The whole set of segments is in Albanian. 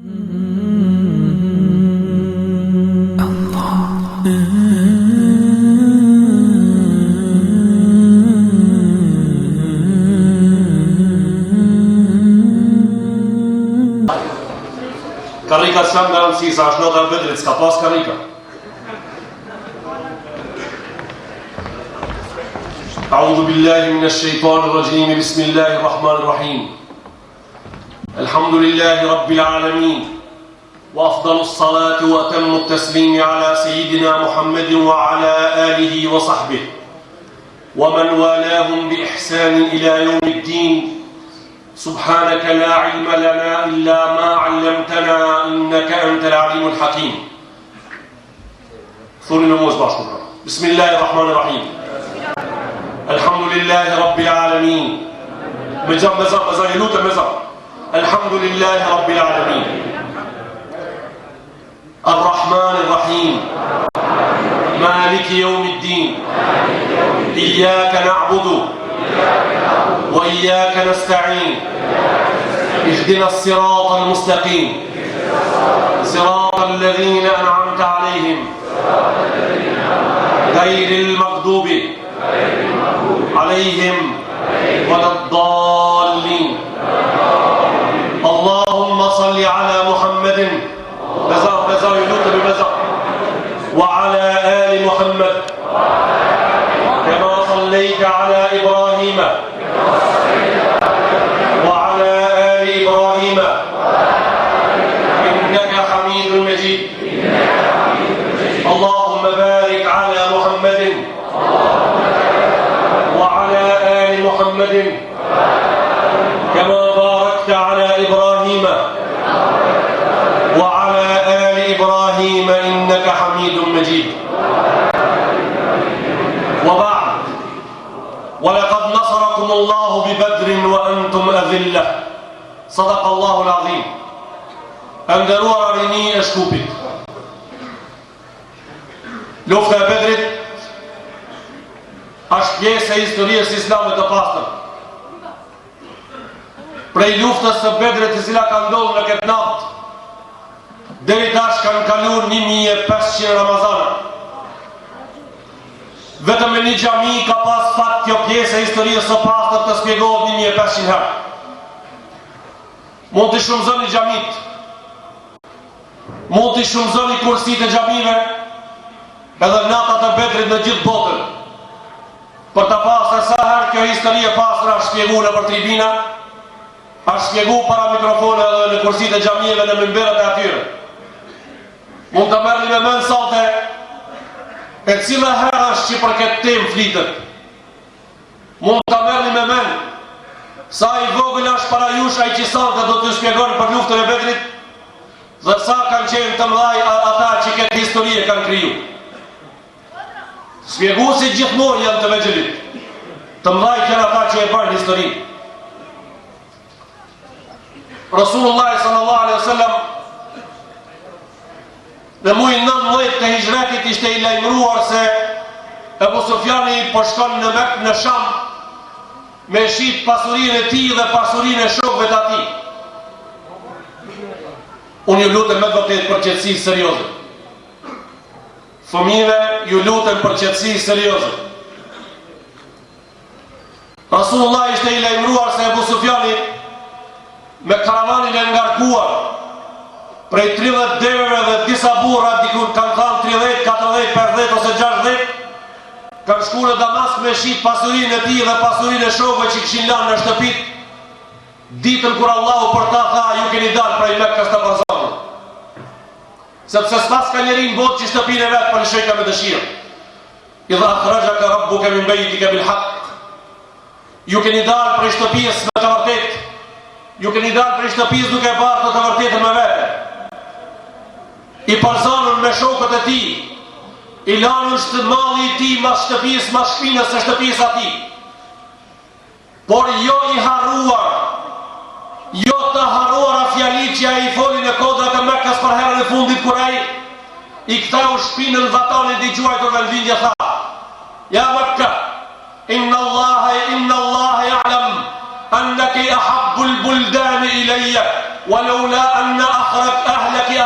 Karrika s'janë me rëndësi, sa është nata e Bedrit, s'ka pas karrika. أعوذ بالله من الشيطان الرجيم بسم الله الرحمن الرحيم الحمد لله رب العالمين وأفضل الصلاة وأتم التسليم على سيدنا محمد وعلى آله وصحبه ومن والاهم بإحسان إلى يوم الدين سبحانك لا علم لنا إلا ما علمتنا إنك أنت العليم الحكيم Thuni me mua së bashku pra. Bismillahirrahmanirrahim. Alhamdulillahi Rabbil Alamin. Me za, me za, me za, ju lutem me za. Alhamdulillahi Rabbil Alamin. Ar-Rahman Ar-Rahim. Maliki Yawm Ad-Din. Iyyaka na'budu wa iyyaka nasta'in. Ihdina as-sirata al-mustaqim. صراط الذين أنعمت عليهم غير المغضوب عليهم ولا الضالين اللهم صل على محمد بزار بزار بزار وعلى آل محمد كما صليت على إبراهيم وعلى آل إبراهيم إنك حميد مجيد اللهم بارك على محمد وعلى آل محمد كما باركت على إبراهيم وعلى آل إبراهيم إنك حميد مجيد وبعد ولقد نصركم الله ببدر وأنتم أذلة صدق الله العظيم E nderuara rini e Shkupit Lufta e Bedrit është pjesë e historisë islame të pastër. Prej luftës së Bedrit e cila ka ndodhur në këtë natë, deri tash kanë kalu 1500 Ramazana. Vetëm me një xhami ka pas fat kjo pjesë e historisë së pastër të spjegohet 1500 herë. Mund t'i shumëzoni xhamitë, mund t'i shumëzoni kursitë e xhamive, edhe natat e Bedrit në gjithë botën. Për ta pa se sa herë kjo histori e pastër është shpjegu nëpër tribina, është shpjegu para mikrofoneve dhe në kursitë e xhamive në mimberet e atyre. Mund të merrni me mend sante e cila herë është që për këtë temë flitet. Mund të merrni me mend sa i vogël është para jush ai që sante do t'ju shpjegon për luftën e Bedrit dhe sa kanë qenë të mëdhaj ata që këtë histori e kanë kriju. Shpjeguesit gjithmonë janë të vegjëlit. Të mëdhaj janë ata që e bëjnë historinë. Rasulullah sallallahu alaihi wasallam në mujin 19 të hixhretit ishte i lajmëruar se Ebu Sufjani po shkon në Mekë në Sham me shit pasurinë e tij dhe pasurinë e shokëve të atij. Unë ju lutem me të vërtetë për qetësi serioze. Fëmijëve ju lutem për qetësi serioze. Rasulullah ishte i lajmëruar se Ebu Sufjani me karavanin e ngarkuar prej 30 deveve dhe disa burra diku kanë thanë 30, 40, 50 ose 60 kanë shku në Damask me shit pasurinë e tij dhe pasurinë e shokëve që kishin lanë në shtëpitë ditën kur Allahu për ta tha ju keni dalë prej Mekës të përzanur. Sepse s'paska njeri në botë që shtëpinë e vet po lëshojka me dëshirë. Idh akhraxhaka rabbuka min bejtika bil hak. Ju keni dalë prej shtëpisë me të vërtetë. Ju keni dalë prej shtëpisë duke bartur të vërtetën me vete. I përzanun me shokët e tij, i lanun shtë malli i tij mas shtëpisë, mas shpinës së shtëpisë atij. Por jo i harruar, jo të harruara fjalitë që ai i foli në kodrat e Mekës për herën e fundit kur ai i ktheu shpinën vatanit i quajtur vendlindje tha: Ja Mekka, inna Allaha inna Allaha ya'lam annaki ahabbu al-buldan ilayya wa laula anna akhrak.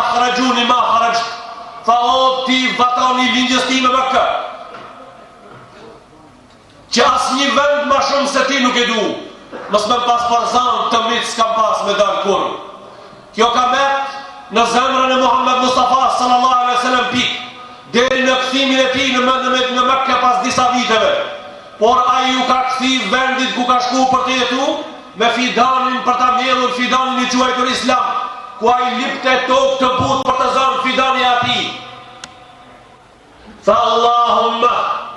akhrajuni ma kharajt. Tha o ti vatani i lindjes time Mekka. Që asnjë vend ma shumë se ti nuk e du. Mos me pas përzanë të mitë s'kam pas me dalë kurrë. Kjo ka met në zemrën e Muhammed Mustafa sallallahu alaihi wasallam pik deri në kthimin e tij në në në Mekë pas disa viteve. Por ai ju ka kthy vendit ku ka shku për të jetu me fidanin për ta mbjellur fidanin i quajtur Islam, ku ai lipte tokë të butë për të zanë fidani i atij. Tha Allahumma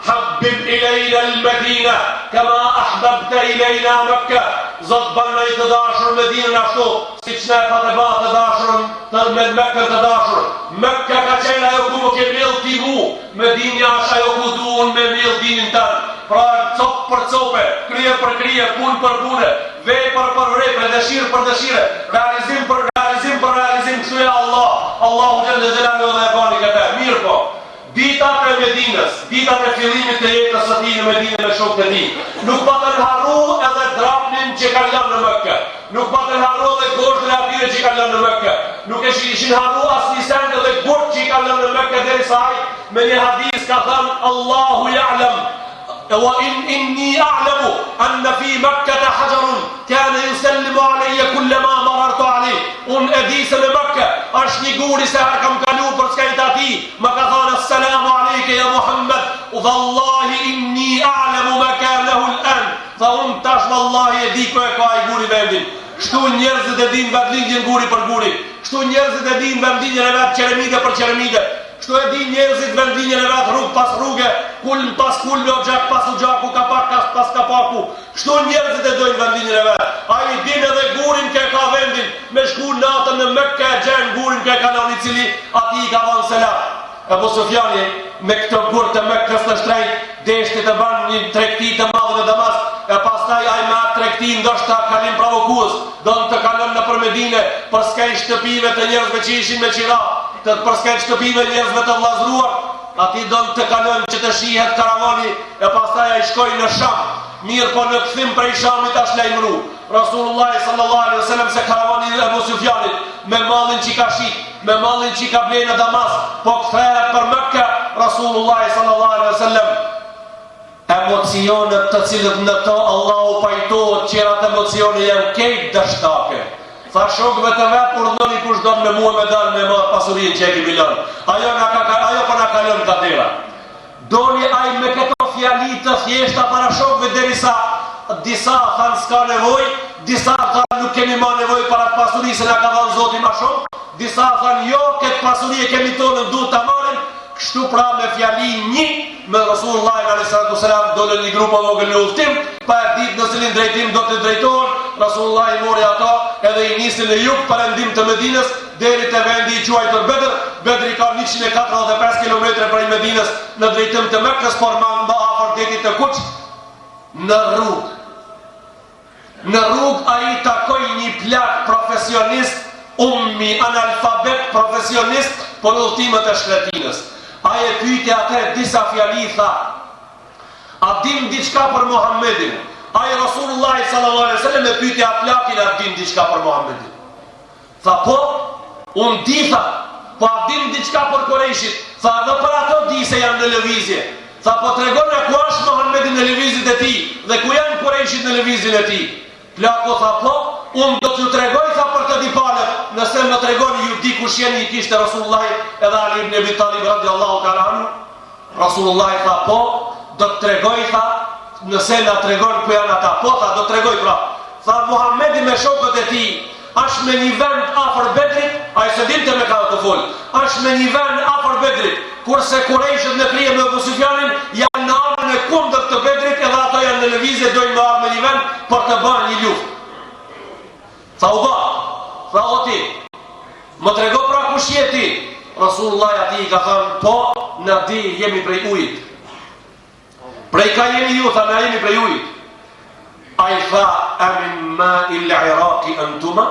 habbib ilejna al-Medina kama ahbabta ilejna Mekka. Zot bëna të dashur Medinën ashtu siç na e pate ba të dashur të me Mekkën të dashur. Mekka ka qenë ajo ku më ke mbjell ti mu, Medinja është ajo ku du unë me mbjell dinin tënd. Pra copë për cope, krye për krye, punë për pune, vepër për vepre, dëshirë për dëshire, realizim për realizim për realizim, kështu ja Allah, Allahu xhelle xhelaluhu dhe e bani këtë. Mirëpo, ditat e Medinës, ditat e fillimit të jetës së tij në Medinë me shokët e tij, nuk patën harru edhe drapnin që kanë lënë në Mekë, nuk patën harru edhe gozhdën e atyre që kanë lënë në Mekë, nuk e ishin harru asnjë send edhe gurt që i kanë lënë në Mekë derisa ai me një hadith ka thënë Allahu ja'lam Wa in inni a'lamu anna fi Makkata hajarun kana yusallimu alayya kullama marartu alayh. Unë e di se në Mekke është një guri se herë kam kalu përskaj të atij, më ka thënë assalamu alayka ya Muhammad, wallahi inni a'lamu makanahu al-an. Tha unë tash wallahi e di ku e ka ai guri vendin. Kështu njerëzit e dinë vendlindjen guri për guri. Kështu njerëzit e dinë vendlindjen e vet qeremide për qeremide. Kështu e dinë njerëzit vendlindjen e vet rrugë pas rruge, kulm pas kulmi, oxhak pas oxhaku, kapak pas kapaku. Kështu njerëzit e dojnë vendlindjen e vet. Ai din edhe gurin ku e ka vendin, me shku natën në Mekë e gjen gurin ku e ka lënë i cili atij i ka dhënë selam. Ebu Sufjani me këto gurë të Mekës të shtrenjtë deshti të ban një tregti të madhe në Damask, e pastaj ai me atë tregti ndoshta kalim provokues, don të kalon nëpër Medine, përskaj shtëpive të njerëzve që ishin me qira, Të përskaj shtëpive njerëzve të vllazëruar, aty don të kalon që të shihet karavani e pastaj ai shkoi në Sham. Mirëpo në kthim prej Shamit asht lajmëru Rasulullahi sallallahu alaihi wasallam se karavani i Ebu Sufjanit me mallin që ka shit, me mallin që ka ble në Damask, po kthehet për Mekë, Rasulullahi sallallahu alaihi wasallam Emocionet të cilët në to Allahu pajtohet tjerat emocione janë kejt dështake. Tha shokëve të vet urdhnoni kush don me mua me dal me marr pasurinë që e kemi lënë. Ajo na ka ajo po na kalon ka dera. Doli ai me këto fjali të thjeshta para shokëve derisa disa thanë s'ka nevojë, disa thanë nuk kemi ma nevojë për atë pasuri se na ka dhënë Zoti ma shumë, disa thanë jo këtë pasuri e kemi tonën duhet ta marrim, Kështu pra me fjali një me Rasulullahin alejhi salatu selam dolën një grup o vogël në udhëtim, pa e ditë në cilin drejtim do të drejtohen, Rasulullahi mori ato edhe i nisi në jug perëndim të Medinës deri te vendi i quajtur Bedër, Bedri ka 145 kilometra prej Medinës në drejtim të Mekës, por më më afër detit të Kuq në rrugë. Në rrugë ai takoi një plak profesionist, ummi, analfabet profesionist për udhëtimet e shkretinës. Ai e pyeti atë disa fjali tha, A din diçka për Muhammedin? Ai Rasulullahi sallallahu alaihi wasallam e pyeti atë plakin a din diçka për Muhammedin? Tha po, unë di tha, po a din diçka për Kurejshit? Tha edhe për ato di se janë në lëvizje. Tha po tregona ku është Muhammedi në lëvizjet e tij dhe ku janë Kurejshit në lëvizjen e tij. Plaku tha po, unë do t'ju tregoj tha për të dy palët, nëse më tregoni ju di kush jeni i kishte Rasulullahi edhe Ali ibn Abi Talib radiallahu ta'ala anhu. Rasulullahi tha po, do të tregoj tha, nëse na tregon ku janë ata. Po tha, do të tregoj pra. Tha Muhammedi me shokët e tij, Asht me një vend afër Bedrit, ai s'e dinte me kan tu fol, asht me një vend afër Bedrit, kurse Kurejshët në krye me Ebu Sufjanin janë në anën e kundërt të Bedrit edhe ato janë në lëvizje dojnë me ardhë me një vend për të ba një luftë. Tha u ba, tha o ti, më trego pra kush je ti? Rasulullahi atij i ka thënë, po, na di jemi prej ujit. Prej ka jeni ju, tha, na jemi prej ujit. Ai tha, a min mail Iraki entuma?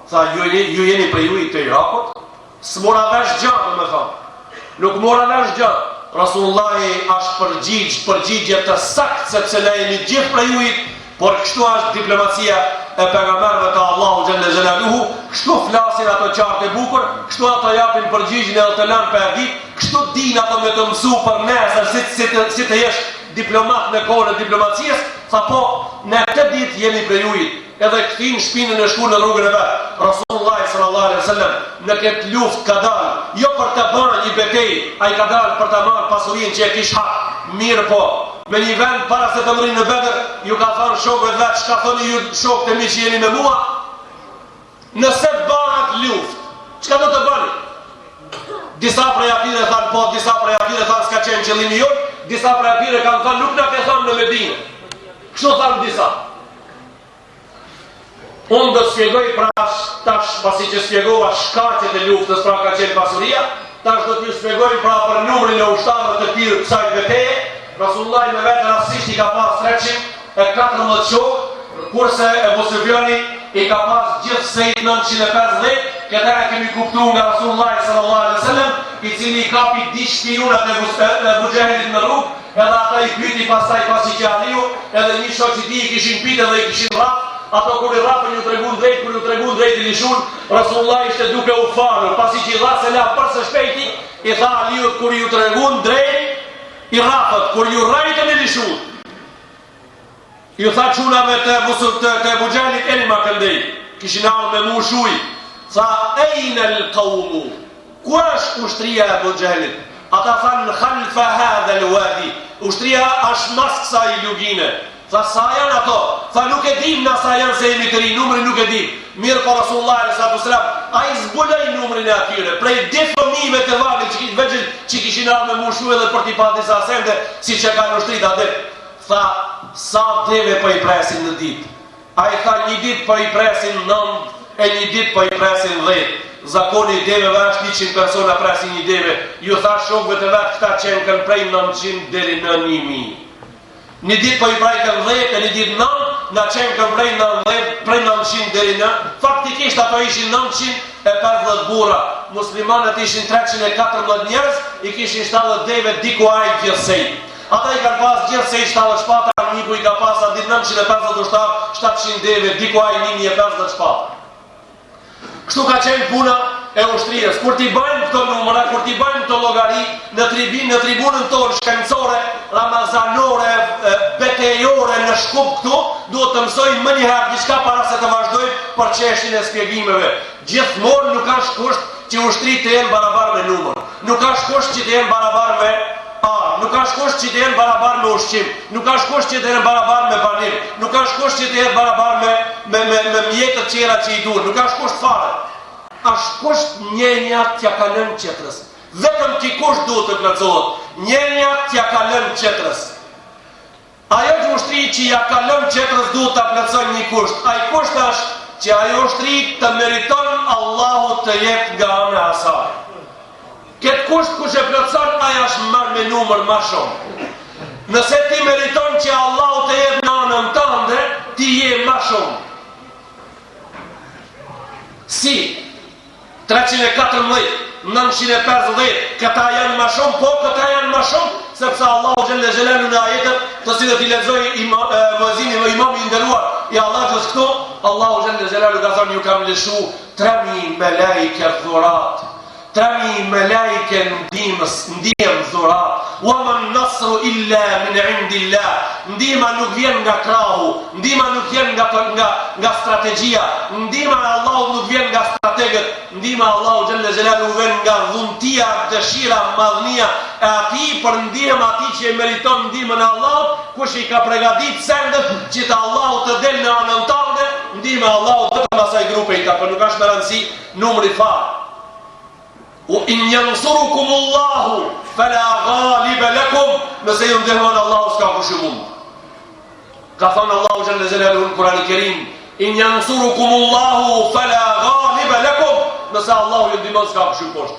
Tha, ju, ju jeni prej ujit të Irakut? S'mora vesh gja, domethonë. Nuk mora vesh gja. Rasulullahi ashtë përgjigj, përgjigje të sakt, sepse na jemi gjithë prej ujit, por kështu ashtë diplomacia. e pejgamberëve të Allahu xhelle xhelaluhu, kështu flasin ato qartë e bukur, kështu ato japin përgjigjen edhe të lanë pa e ditë, kështu dinë ato me të mësu për nesër si, si, të, si të jesh diplomat në kohën e diplomacisë, tha po, ne këtë ditë jemi prej jujit, edhe kthin shpinën e shku në rrugën e vet. Rasulullah sallallahu alaihi wasallam në këtë luftë ka dalë jo për të bërë një betejë, ai ka dalë për ta marrë pasurinë që e kish hak. Mirëpo, me një vend para se të mrrin në Bedër, ju ka thënë shokëve të vet, çka thoni ju shokët e mi që jeni me mua? Nëse bëhet luftë, çka do të bëni? Disa prej atyre thanë po, disa prej atyre thanë s'ka qenë qëllimi jonë, disa prej atyre kanë thënë nuk na ke thënë në Medinë. Kështu thanë disa. Unë do të shpjegoj pra tash pasi që shpjegova shkaqet e luftës, pra ka qenë pasuria, tash do t'ju shpjegoj pra për numrin e ushtarëve të këtij kësaj beteje. Rasulullah me vetë rastësisht i ka pas 314 shokë, kurse Ebu Sufjani i ka pas gjithsej 950, këtë e kemi kuptu nga Rasulullah sallallahu alaihi wasallam, i cili i kapi dy shpijunat e Ebu Xhehlit në rrugë, Edhe ata i pyti pastaj pasi që Aliu edhe një shoq i tij i kishin pyt edhe i kishin rraf, ato kur i rrafën ju tregun drejt, kur ju tregun drejt i lishun, Rasulullah ishte duke u falur, pasi që i dha selam për së shpejti, i tha Aliut kur ju tregun drejt, i rrafët, kur ju rrejtën i lishun. Ju tha çunave të Ebu të, të Ebu Xhehlit eni ma këndej, kishin ardhë me mush ujë, tha ejne el kaumu, ku është ushtria e Ebu Xhehlit? Ata thanë khalfa hadha el wadi, ushtria është mas kësaj lugine. Tha sa janë ato? Tha nuk e dim na sa janë se jemi të ri, numrin nuk e dim. Mirëpo Rasulullah alaihi salatu wasalam, ai zbuloi numrin e atyre prej dy fëmijëve të vogël që vegjël që kishin ardhur me mush ujë edhe për t'i pa disa sende, siç e kanë ushtritë atë. Tha, sa deve po i presin në ditë? Ai tha, një ditë po i presin nëndë e një ditë po i presin dhetë. Zakoni i deveve është 100 persona presin një deve. Ju tha shokëve të vet këta qenkën prej 900 deri në 1000. Një ditë po i prejkën 10 e një ditë 9, na qenkën prej 90, prej 900 deri në, faktikisht ato ishin 950 burra. Muslimanët ishin 314 njerëz, i kishin 70 deve dy kuaj gjithsej. Ata i kanë pas gjithsej 70 shpata, armiku i ka pas atë ditë 950 ushtarë, 700 deve, dy kuaj 1050 shpata. Kështu ka qenë puna e ushtrisë. Kur t'i bëjmë këto numra, kur t'i bëjmë këto llogari në tribin, në tribunën tonë shkencore, ramazanore, betejore në Shkup këtu, duhet të mësojmë menjëherë diçka para se të vazhdojmë për çështjen e shpjegimeve. Gjithmonë nuk është kusht që ushtritë të jenë barabar me numër. Nuk është kusht që të jenë barabar me armë. Nuk është kusht që të jenë barabar me ushqim. Nuk është kusht që të jenë barabar me banim. Nuk është kusht që të jenë barabar me me me me mjete të tjera që i duhen. Nuk është kusht fare. Është kusht njenja t'ja kalon tjetrës. Vetëm ky kusht duhet të plotësohet. Njenja t'ja kalon tjetrës. Ajo ushtri që ja kalon tjetrës duhet ta plotësojë një kusht. Ai kusht është që ajo ushtri të meriton Allahu të jetë nga ana e asaj. Këtë kusht kush e plotëson, ai është marrë me numër ma shumë. Nëse ti meriton që Allahu të jetë në anën tënde, ti je ma shumë. Si? 314, 950, këta janë ma shumë, po këta janë ma shumë, sepse Allahu xhelle xhelaluhu në ajetet, të cilët i lexoi ima, e, muezini dhe imami i nderuar i Allahut këtu, Allahu xhelle xhelaluhu ka thënë ju kam lëshu 3000 melaike dhuratë, 3000 melaike ndihmës, ndihmë dhuratë, wa man nasru illa min indillah. Ndihma nuk vjen nga krahu, ndihma nuk vjen nga nga nga strategjia, ndihma e Allahut nuk vjen nga strategët, ndihma e Allahut xhelle xhelaluhu vjen nga dhuntia, dëshira, madhnia e atij për ndihmë atij që e meriton ndihmën e Allahut, kush i ka pregatit sendet që të Allahu të del në anën tënde, ndihma e Allahut vetëm asaj grupe i takon, nuk është me rëndësi numri fare. Wa in yansurukum Allahu fala ghaliba lakum, nëse ju ndihmon Allahu s'ka kush ju mund. Ka thënë Allahu xhelle xhelaluhu në Kur'anin Kerim, in yansurukum Allahu fala ghaliba lakum, nëse Allahu ju ndihmon s'ka kush ju mposht.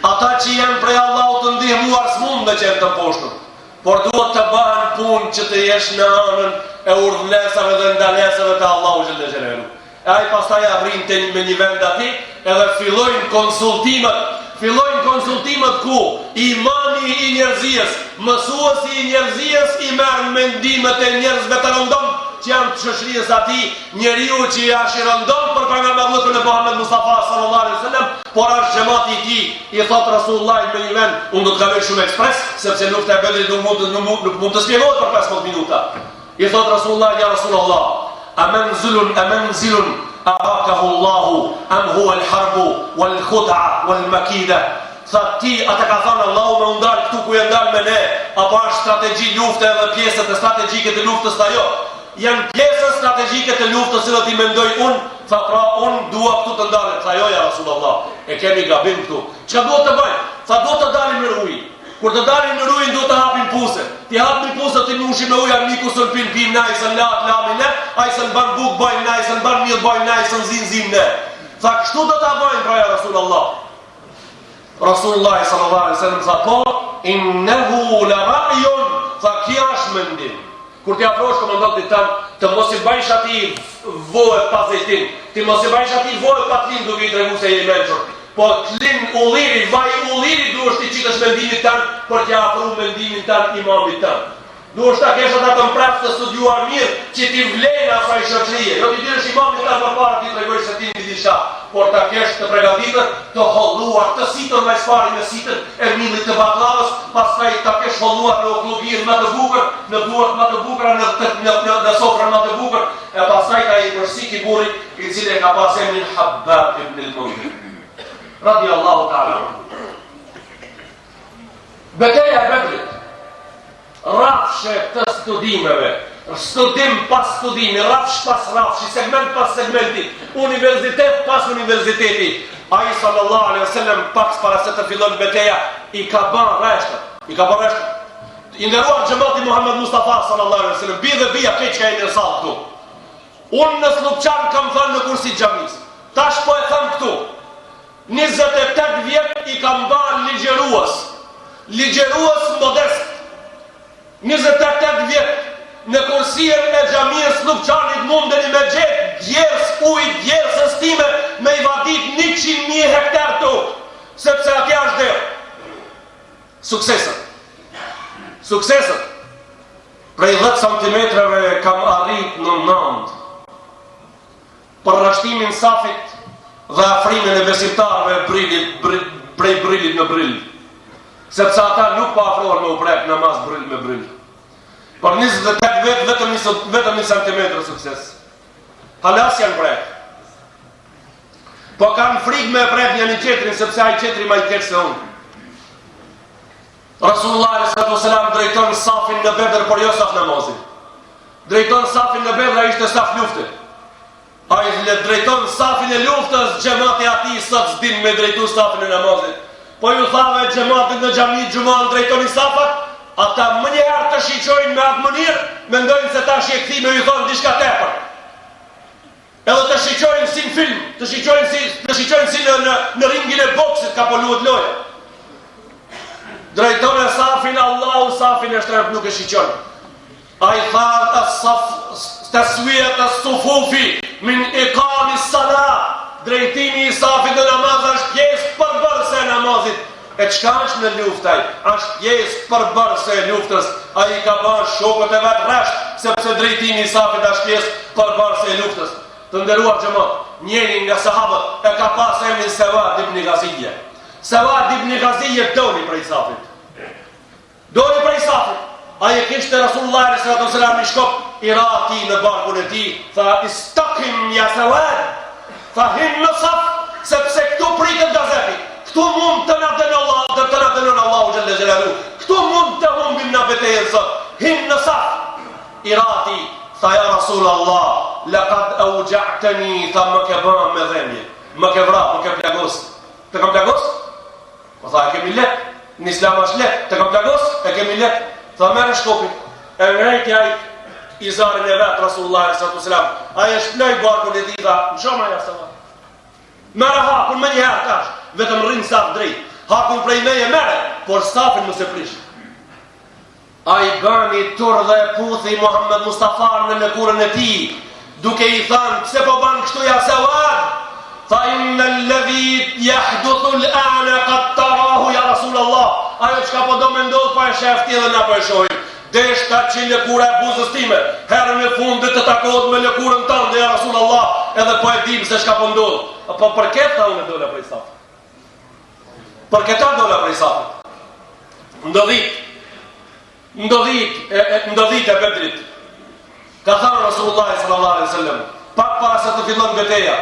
Ata që janë prej Allahut të ndihmuar s'mund me qenë të mposhtur. Por duhet të bëhen punë që të jesh në anën e urdhënesave dhe ndalesave të Allahut xhelle xhelaluhu. E ai pastaj arrin te me një vend aty, edhe fillojnë konsultimet, fillojnë konsultimet ku imami i njerëzisë, mësuesi i njerëzisë i merr mendimet e njerëzve të rëndomtë. që janë të shoqërisë së atij, njeriu që është i rëndomtë për pejgamberllëkun e Muhammed Mustafa sallallahu alaihi wasallam, por është xhemati i tij, i thotë Rasulullahit në një vend, unë do të kaloj shumë ekspres, sepse lufta e Bedrit nuk mund të nuk mund, nuk mund të shpjegohet për 15 minuta. I thotë Rasulullah ja Rasulullah, a menzilun a menzilun arakahu Allahu am huwa al-harbu wal khud'a wal makida. Tha ti, a të ka thënë Allahu me u ndal këtu ku je ndal me ne, apo është strategji lufte edhe pjesët e strategjike të luftës tha jo. Janë pjesët strategjike të luftës si do t'i mendoj unë, tha pra unë dua këtu të ndalem, tha jo ja Rasulullah, e kemi gabim këtu. Çka duhet të bëjmë? Tha duhet të dalim në ujë. Kur të dalim në ujë duhet të hapim puse. T'i hapim puse t'i mushim me ujë armiku s'un pin pim na, ai s'un lahet lami ne, ai s'un ban bukë bajmë ne, ai s'un ban miell bajmë ne, ai s'un zin zim ne. Tha kështu do ta bëjmë pra ja Rasulullah. Rasulullah sallallahu alaihi wasallam tha po, innehu la ra'yun, tha kjo është mendim. Kur t'i afrohesh komandantit tënd, të mos i bajsh atij voe pa zejtin, ti mos i bajsh atij voe pa tlin duke i tregu se je i mençur. Po tlin ulliri, vaj ulliri duhesh t'i qitësh mendimit tënd për t'ia afru mendimin tënd imamit tënd. Duhesh ta kesh ata të mprehtë të studiuar mirë që t'i vlejnë asaj shoqërie. Jo t'i dilësh imamit tënd përpara t'i tregojsh se ti di diçka, por ta kesh të pregatitur, të holluar, të situr më së pari me sitën e millit të bakllavës, pastaj ta kesh holluar në okllugirë më të bukur, në duart më të bukura, në të, në, në, në sofrën më të bukur, e pastaj ka i përsiki burri i cili e ka pas emrin Habbab ibn al-Mundhir. Radiallahu ta'ala. Beteja e Bedrit Rrafshe të studimeve, studim pas studimi, rrafsh pas rrafshi, segment pas segmenti, universitet pas universiteti, ai sallallahu alaihi wasallam pak para se të fillon beteja i ka bën rreshtat, i ka bën rreshtat. I nderuar xhemati Muhammed Mustafa sallallahu alaihi wasallam, bij dhe bija krejt çka jeni në sallë këtu. Unë në Sllupçan kam thënë në kursi xhamisë. Tash po e them këtu. 28 vjet i kam ba ligjërues, ligjërues modest, 28 vjet në kursien e xhamisë Sllupçanit mundeni me gjetë djersë, ujë djersës time me i vadit 100.000 hektar tokë, sepse atje është dheu. Sukseset. Sukseset. Prej 10 centimetrave kam arrit në 9. Për rreshtimin safit dhe afrimin e besimtarëve brillit, brill, prej brillit në brill. Sepse ata nuk po afrohen me u prek namaz brill me brill. Për 28 vjet vetëm një vetëm një centimetër sukses. Hala s'janë prek. Po kanë frikë me prek njëni tjetrin sepse ai tjetri ma i keq se unë. Rasulullah alaihi salatu wasalam drejton safin në Bedër, por jo saf namazin. Drejton safin në Bedër, ai ishte saf lufte. Ai le drejton safin e luftës, xhemati atij sot s'din me drejtu safin e namazit. Po ju thave xhematit në xhami xhuman drejtoni safat, ata menjëherë të shiqojnë me atë mënyrë, mendojnë se tash je kthy me ju thonë diçka tepër. Edhe të shiqojnë si në film, të shiqojnë si, të shiqojnë si në, në, në ringin e boksit ka po luhet loja. Drejtone safin, Allahu safin e shtremtë nuk e shiqon. Ai tha as-saf taswiyat as-sufufi min iqam as-salah. Drejtimi i safit në namaz është pjesë përbërëse e namazit. E çka është në luftë ai? Është pjesë përbërëse e luftës. Ai i ka bërë shokët e vet rresht, sepse drejtimi i safit është pjesë përbërëse e luftës. Të nderuar xhemat, njëri nga sahabët e ka pas emrin Sevad ibn Ghazije. Sevad ibn Ghazije doli prej safit. Doli prej safit. Ai e kishte Rasulullah alaihi salatu wasalam një shkop i ra atij në barkun e tij, tha istakim ja Sevad. Tha hin në saf, sepse këtu pritet gazepi. Këtu mund të na dënon Allah, të, të na dënon Allahu xhelle xhelalu. Këtu mund të humbim na betejën sot. Hin në saf. I ra atij, tha ja Rasulullah, laqad awja'tani, tha më ke bë me dhembje. Më ke vra, më ke plagos. Të kam plagos? Po tha, e kemi lehtë, në islam është lehtë, të kam plagos, e kemi lehtë. Tha, merre shkopin, e ngrejti ai izarin e vet, Rasulullah alaihi salatu wasalam. Ai e shploi barkun e tij, tha, mëshoma ja Sevad. Merre hakun menjëherë tash, vetëm rri n'saf drejt. Hakun prej meje merre, por safin mos e prish. Ai bani tur dhe e puthi Muhammed Mustafa në lëkurën e tij, duke i thënë, pse po ban kështu ja Sevad? Tha inna alladhi yahduthu al-ana qad tarahu ya Rasul Allah. Ajo çka po do me ndodh po e shef ti edhe na po e shohim. Deshta që lëkura e buzës time, herën e fundit të takohet me lëkurën tënde, ja Rasulullah, edhe po e dim se çka po ndodh. Po për këtë tha unë dola prej safit. Për këtë dola prej safit. Ndodhit, ndodhit, e, e, ndodhit e Bedrit. Ka thënë Rasulullah sallallahu alaihi wasallam, pak para se të fillon beteja,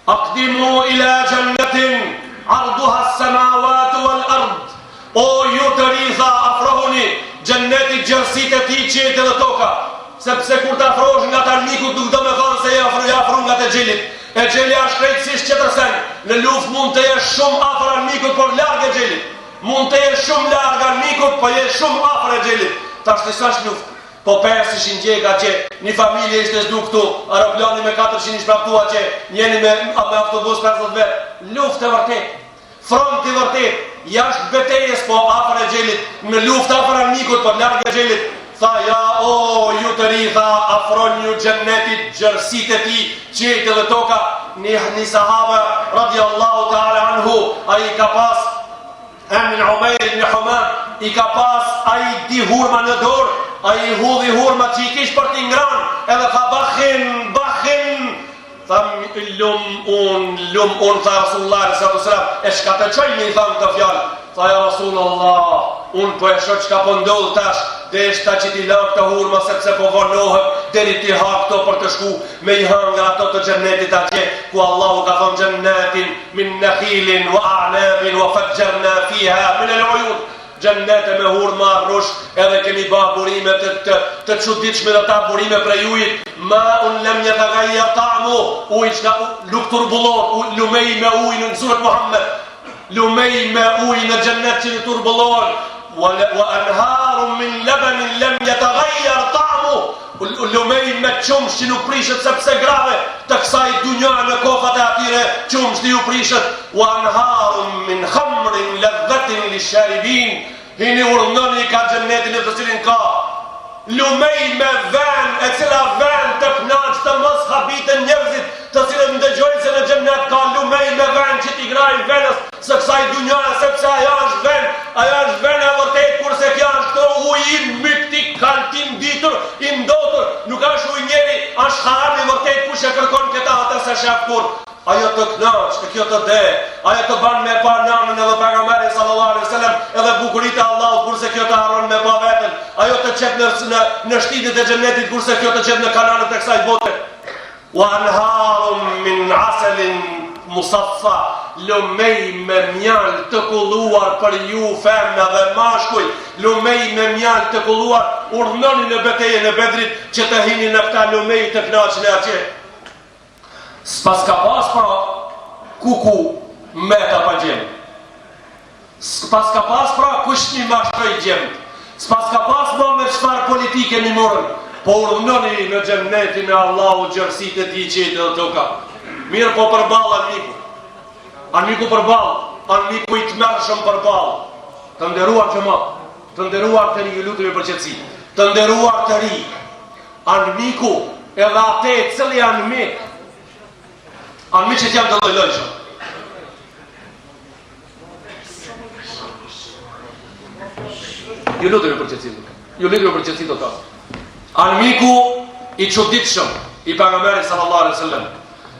Akdimu ila xhennetin arduha as-samawatu wal ard. O ju të ri tha afrohuni xhennetit gjerësitë e tij qiejt edhe toka, sepse kur të afrohesh ngat armikut nuk do me thanë se je afru je afru ngat exhelit. Exheli është krejtësisht tjetër sen. Në luftë mund të jesh shumë afër armikut por larg exhelit. Mund të jesh shumë larg armikut po je shumë afër exhelit. Tashti s'është luftë. Po pesë ishin djeg atje, një familje ishte zhduk këtu, aeroplani me 400 ish praptu atje, njeni me, me autobus 50 vet. Luftë e vërtetë. Front i vërtetë, jashtë betejës po afër exhelit, në luftë afër armikut, po larg exhelit. Tha ja o ju të ri, tha afronju xhennetit gjerësitë e tij, qiejt edhe toka, një, një sahaba radiallahu ta'ala anhu, ai ka pas Emrin Umejr ibn Humam i ka pas ai dy hurma në dorë, ai i hudhi hurmat që i kish për t'i ngran, edhe tha bakhin, bakhin, tha lum un, lum un, tha Rasulullah alaihi salatu wasalam, e çka të çoi me i thanë këto fjalë, tha ja Rasulullah, un po e shoh çka po ndodh tash, deshta që t'i la këto hurma sepse po vonohem deri t'i ha këto për të shku me i hangër ato të xhennetit atje ku Allahu ka thonë xhennetin Min nakhilin wa a'nabin wa fajjarna fiha min al-uyun. Xhennete me hurma rrush edhe kemi ba burime të të, të çuditshme në ta burime prej ujit. Ma'un lam yataghayyar ta'mu, ujë që nuk turbullohet, lumej me ujë në suret Muhammed. Lumej me ujë në xhennet që nuk turbullohet. Wa anharun min labanin lam yataghayyar ta'mu. Lumej me qumësht që nuk prishet sepse grave të kësaj dunja në kofat e atyre qumështi ju prishet wa anharun min khamrin ladhatin lisharibin hini urdhnoni ka xhenneti në të cilin ka lumej me ven e cila ven të knaq të mos habiten njerëzit të cilët ndëgjojnë se në xhennet ka lumej me ven që t'i ngrajnë venës së kësaj dunjaje sepse ajo është ven, ajo është ven e vërtetë kurse kjo është këto ujë i mykti kalti ndytur i ndotur nuk është ujë njeri është haram i vërtetë kush e kërkon këta atë s'e shef kurrë ajo të knaq e kjo të de ajo të ban me pa nanën edhe pejgamberin sallallahu alaihi wasallam edhe bukuritë e Allahut kurse kjo të harron me pa veten ajo të qet në në, në shtigjet e xhennetit kurse kjo të qet në kanalet e kësaj bote Wa anharun min aselin musaffa, lumej me mjaltë të kulluar për ju femna dhe mashkuj, lumej me mjaltë të kulluar, urdhnoni në betejën e Bedrit që të hini në këta lumej të kënaqni atje. S'paska pas pra kuku meta pa gjem. S'paska pas pra kush m'i mashtroi djemtë, s'paska pas ma me çfarë politike m'i morën, po urdhnoni në xhennetin e Allahut gjerësitë e tij qiejt edhe toka. Mirëpo përballë armiku. Armiku përballë, armiku i tmerrshëm përballë. Të nderuar xhemat, të nderuar të ri, ju lutemi për qetësi. Të nderuar të ri, armiku edhe ate cili armik, armiqët janë të lloj-llojshëm. Ju lutemi për qetësi. Ju lutemi për qetësi do të. Armiku i çuditshëm i pejgamberit sallallahu alaihi wasallam.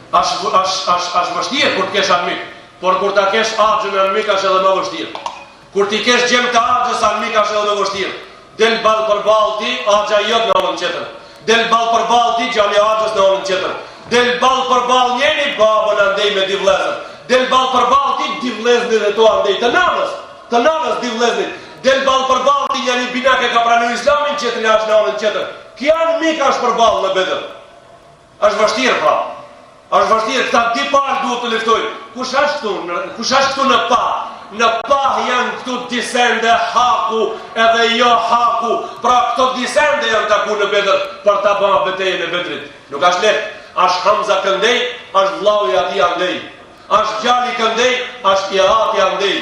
Është është është është vështirë kur të kesh armik, por kur ta kesh axhën armik është edhe më vështirë. Kur t'i kesh djem të axhës armik është edhe më vështirë. Del ball për ball ti, axha jot në anën tjetër. Del ball për ball ti, djali i axhës në anën tjetër. Del ball për ball njeni, babën andej me dy vëllezër. Del ball për ball ti, dy vëllezërit e tu andej të nanës, të nanës dy vëllezërit. Del ball për ball ti, njani binak e ka pranu islamin, tjetri është në anën tjetër. Ky armik është përballë në Bedër. Është vështirë pra. Është vështirë, këta dy palë duhet të luftojnë. Kush është këtu? Në, kush është këtu në pah? Në pah janë këtu dy sende haku edhe jo haku. Pra këto dy sende janë taku në Bedër për ta ba betejën e Bedrit. Nuk është lehtë. Është Hamza këndej, është vllau i atij andej. Është djali këndej, është i ati andej.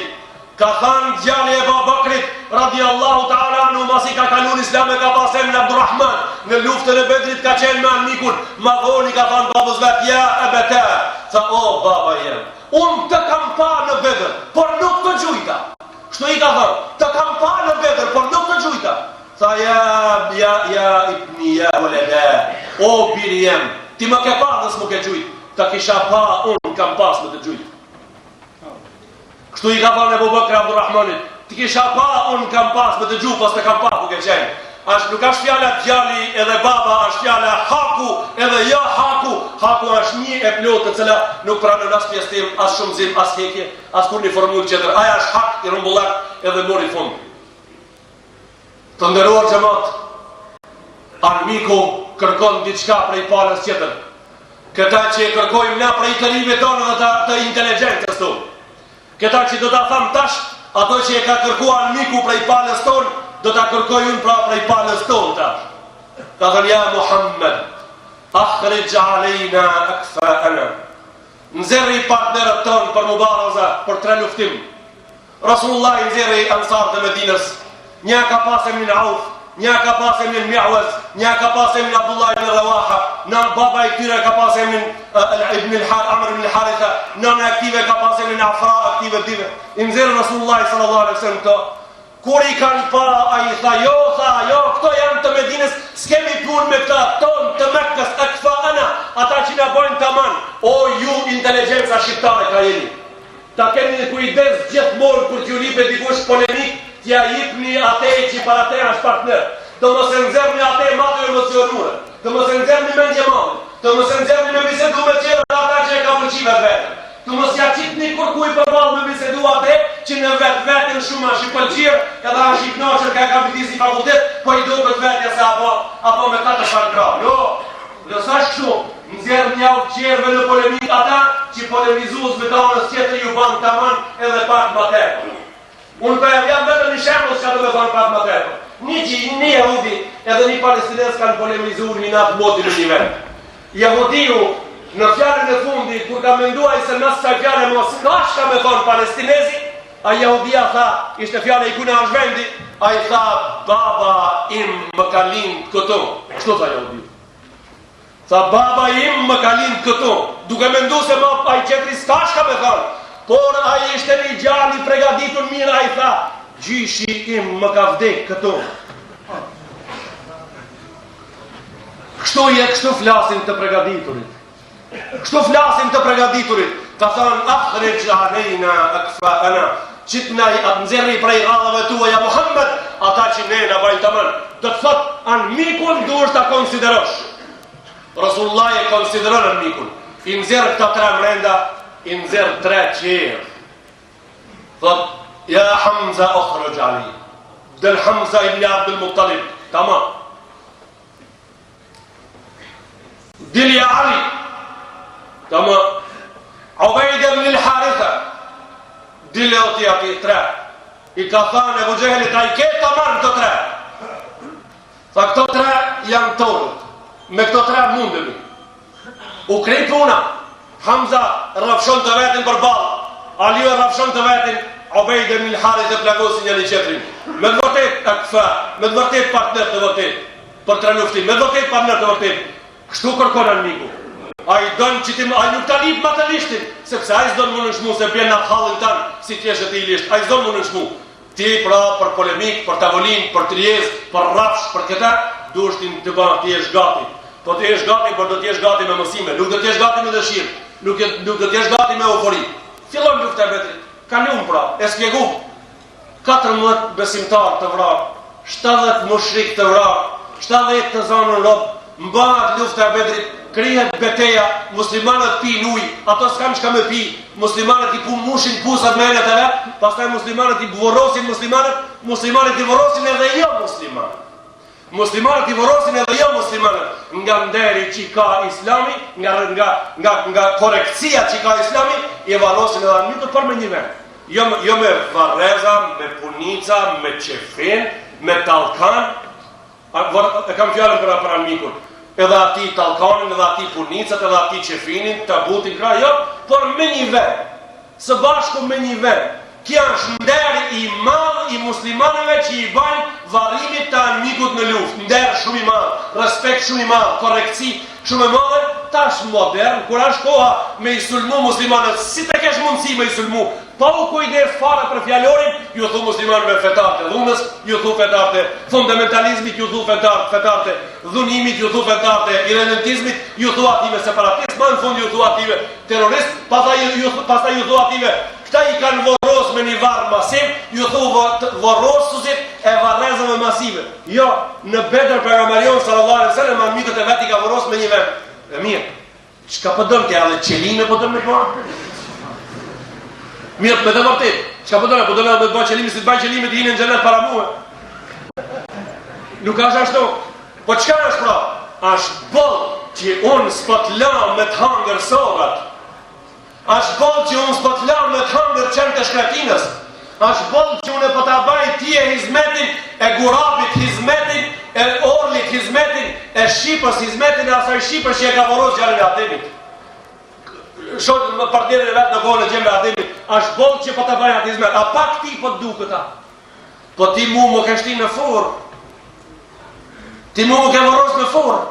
Ka thanë djali i Ebu Bekrit, radiallahu ta'ala anhu, masi ka kalu në islam e ka pas emrin Abdurrahman, në luftën e Bedrit ka qenë me armikun, ma vonë i ka thanë babës vet, ja ebeta, tha o baba jem, unë të kam pa në Bedër, por nuk të gjujta. Kështu i ka thanë, të kam pa në Bedër, por nuk të gjujta. Tha ja, ja, ja, ibni, ja, veleda, o biri jem, ti më ke pa dhe s'më ke gjujt, ta kisha pa, unë kam pas me të gjujt. Kështu i ka thënë Ebu Bekri Abdurrahmanit, të kisha pa, unë kam pas me të gju, po s'të kam pa ku ke qenë. Ashtë nuk është fjala djali edhe baba, është fjala haku edhe jo haku. Haku është një e plotë të cila nuk pranon as pjesëtim, as shumëzim, as hekje, as kurrnjë formulë tjetër. Aja është hak i rrumbullak edhe mori fund. Të nderuar xhemat, armiku kërkon diçka prej palës tjetër. Këta që e kërkojmë na prej të rinjve tonë dhe të, të inteligjencës tonë. Këta që do ta tham tash, ato që e ka kërkuar armiku prej palës tonë, do ta kërkoj unë pra prej palës tonë tash. Ka thënë ja Muhammed, akhrij alejna akfaana. Nxjerri partnerët tonë për mubaraza, për tre luftim. Rasulullah i nxjerri ansarët e Medinës, një ka pas emrin Auf, një ka pas emrin Mi'waz, një ka pas emrin Abdullah ibn Rawaha, na baba i këtyre ka pas emrin Ibn al-Har, Amr ibn al-Haritha, nana e këtyre ka pas emrin Afra, këtyre dyve. I nxjerr Rasulullah sallallahu alaihi wasallam këto. Kur i kanë pa, ai tha, jo, tha, jo, këto janë të Medinës, s'kemi punë me këta, tonë të Mekës, ekfaena, ata që na bojnë taman, o ju inteligjenca shqiptare ka jeni. Ta keni në kujdes gjithmonë kur t'ju lypet dikush polemikë, t'ja jipni ate që para te është partner. Të mos e nxjerrni ate ma të emocionuar, të mos e nxjerrni mendjemadhin, të mos e nxjerrni me bisedu me tjerët ata që e ka pëlqy vetveten. Të mos ja qitni kurkuj përballë me bisedu ate që në vetveten shumë është i pëlqyer, edhe është i kënaqur ka ka bitis një fakultet, po i duket vetja se apo apo me katër palë gra. Jo, Dhe s'është kështu, nxjerrnjau tjerëve në polemikë ata që polemizuesve të anës tjetër ju ban taman edhe pak ma tepër. Unë po e jap vetëm një shembull çka do të thonë pak ma tepër. Një që një jehudi edhe një palestinez kanë polemizuar një natë moti në një vend. Jehudiu në fjalën e fundit kur ka menduar se mas kësaj fjale mos ka çka me thonë palestinezi, ai jehudia tha, ishte fjala i kujna është vendi, ai tha baba im më ka lind këtu. Kështu tha jehudiu. Tha baba im më ka lind këtu, duke mendu se ma ai tjetri s'ka çka me thonë. Por ai ishte një djalë i pregaditur mirë, ai tha, gjyshi im më ka vdek këtu. Kështu je, kështu flasin të pregaditurit. Kështu flasin të pregaditurit. Ka thënë, akhrij alejna akfaana, qitna i atë nxjerri prej radhëve tua, ja Muhammed, ata që ne na bajnë taman. Do të thotë, anmikun duhesh ta konsiderosh. Rasulullah e konsideron anmikun. I nxjerr këta tre mrenda, i nxjerr tre tjerë. Thot, ja Hamza ukhruj alej. Del Hamza ibn Abdul Muttalib. Tamam. Dil ja Ali Tamam Ubejde ibn al-Haritha Dil e ti aty tre I ka thanë Ebu Xhehlit A i ke taman këto tre Tha këto tre janë tonët Me këto tre mundemi U kry puna Hamza rrafshon të vetin përballë Aliu e rrafshon të vetin Ubejde ibn al-Haritha e plagosin njëri tjetrin Me të vërtet ekfa Me të vërtet partner të vërtet Për tre luftim, me vërtet partner të vërtet. Kështu kërkon armiku. Ai don që ti ai nuk ta lip ma të lishtin, sepse ai s'don m'u nënçmu se bjen në hallin tan si të jesh ti i lisht. Ai s'don m'u nënçmu. Ti pra për polemik, për tavolinë, për tryezë, për rrafsh, për këta, duhesh ti të bën të jesh gati. Po të jesh gati, por do të jesh gati me mësime, nuk do të jesh gati me dëshirë, nuk nuk do të jesh gati me eufori. Fillon lufta e Bedrit. Kalum pra, e shpjegum. 14 besimtarë të vrarë, 70 mushrikë të vrarë, 70 të zanun rob, mbahet lufta e Bedrit, kryhet beteja, muslimanët pinë ujë, ato s'kanë çka me pi, muslimanët i pu mushin pusat me enët e vet, pastaj muslimanët i vorrosin muslimanët, muslimanët i vorrosin edhe jo muslimanët. Muslimanët i vorrosin edhe jo muslimanët nga nderi që ka Islami, nga nga nga nga korrektësia që ka Islami, i varrosin edhe armikët por me një vend. Jo jo me varreza, me punica, me qefin, me tallkan. A, vor, e kam fjalën për për armikun. Edhe atij tallkanin, edhe atij punicat, edhe atij qefinin, tabutin krah, jo, por me një vend. Së bashku me një vend. Kjo është nder i madh i muslimanëve që i bajnë varrimit të armikut në luftë. Nder shumë i madh, respekt shumë i madh, korrektësi. Shumë e madhe, tash modern, kur është koha me i sulmu muslimanët, si të kesh mundësi me i sulmu, pa u kujdes fare për fjalorin, ju thu muslimanëve fetarët e dhunës, ju thu fetarët e fundamentalizmit, ju thu fetarët, fetarët e dhunimit, ju thu fetarët e irredentizmit, ju thu atyve separatist, ma në fund ju thu atyve terrorist, pastaj ju, ju, pastaj ju thu atyve këta i kanë vorros me një varr masiv, ju thu vorrosusit e varrezave masive. Jo, në Bedër pejgamberi jonë sallallahu alaihi wasallam armiqtë e vet i ka vorros me një vend. E mirë. Çka po don ti edhe qelime po don me bë? Mirë, me të vërtetë. Çka po don? Po don me bë qelime si të bëj qelime të hinë në xhenet para mua. Nuk është ashtu. Po çka është pra? Është boll që unë s'po të la me të hangër sorrat. Ashtë boll që unë s'po të la me të hangër qentë e shkretinës. Ashtë boll që unë po ta baj ty hizmetin e gurabit, hizmetin e orlit, hizmetin e shqipës, hizmetin e asaj shqipës që e ka vorros djalin e Ademit. Shok me partnerin e vet në kohën e djemve Ademit. Ashtë boll që po ta baj atë hizmet. A pak ti po të duket a? Po ti mu më ke shti në furrë. Ti mu më ke vorros në furrë.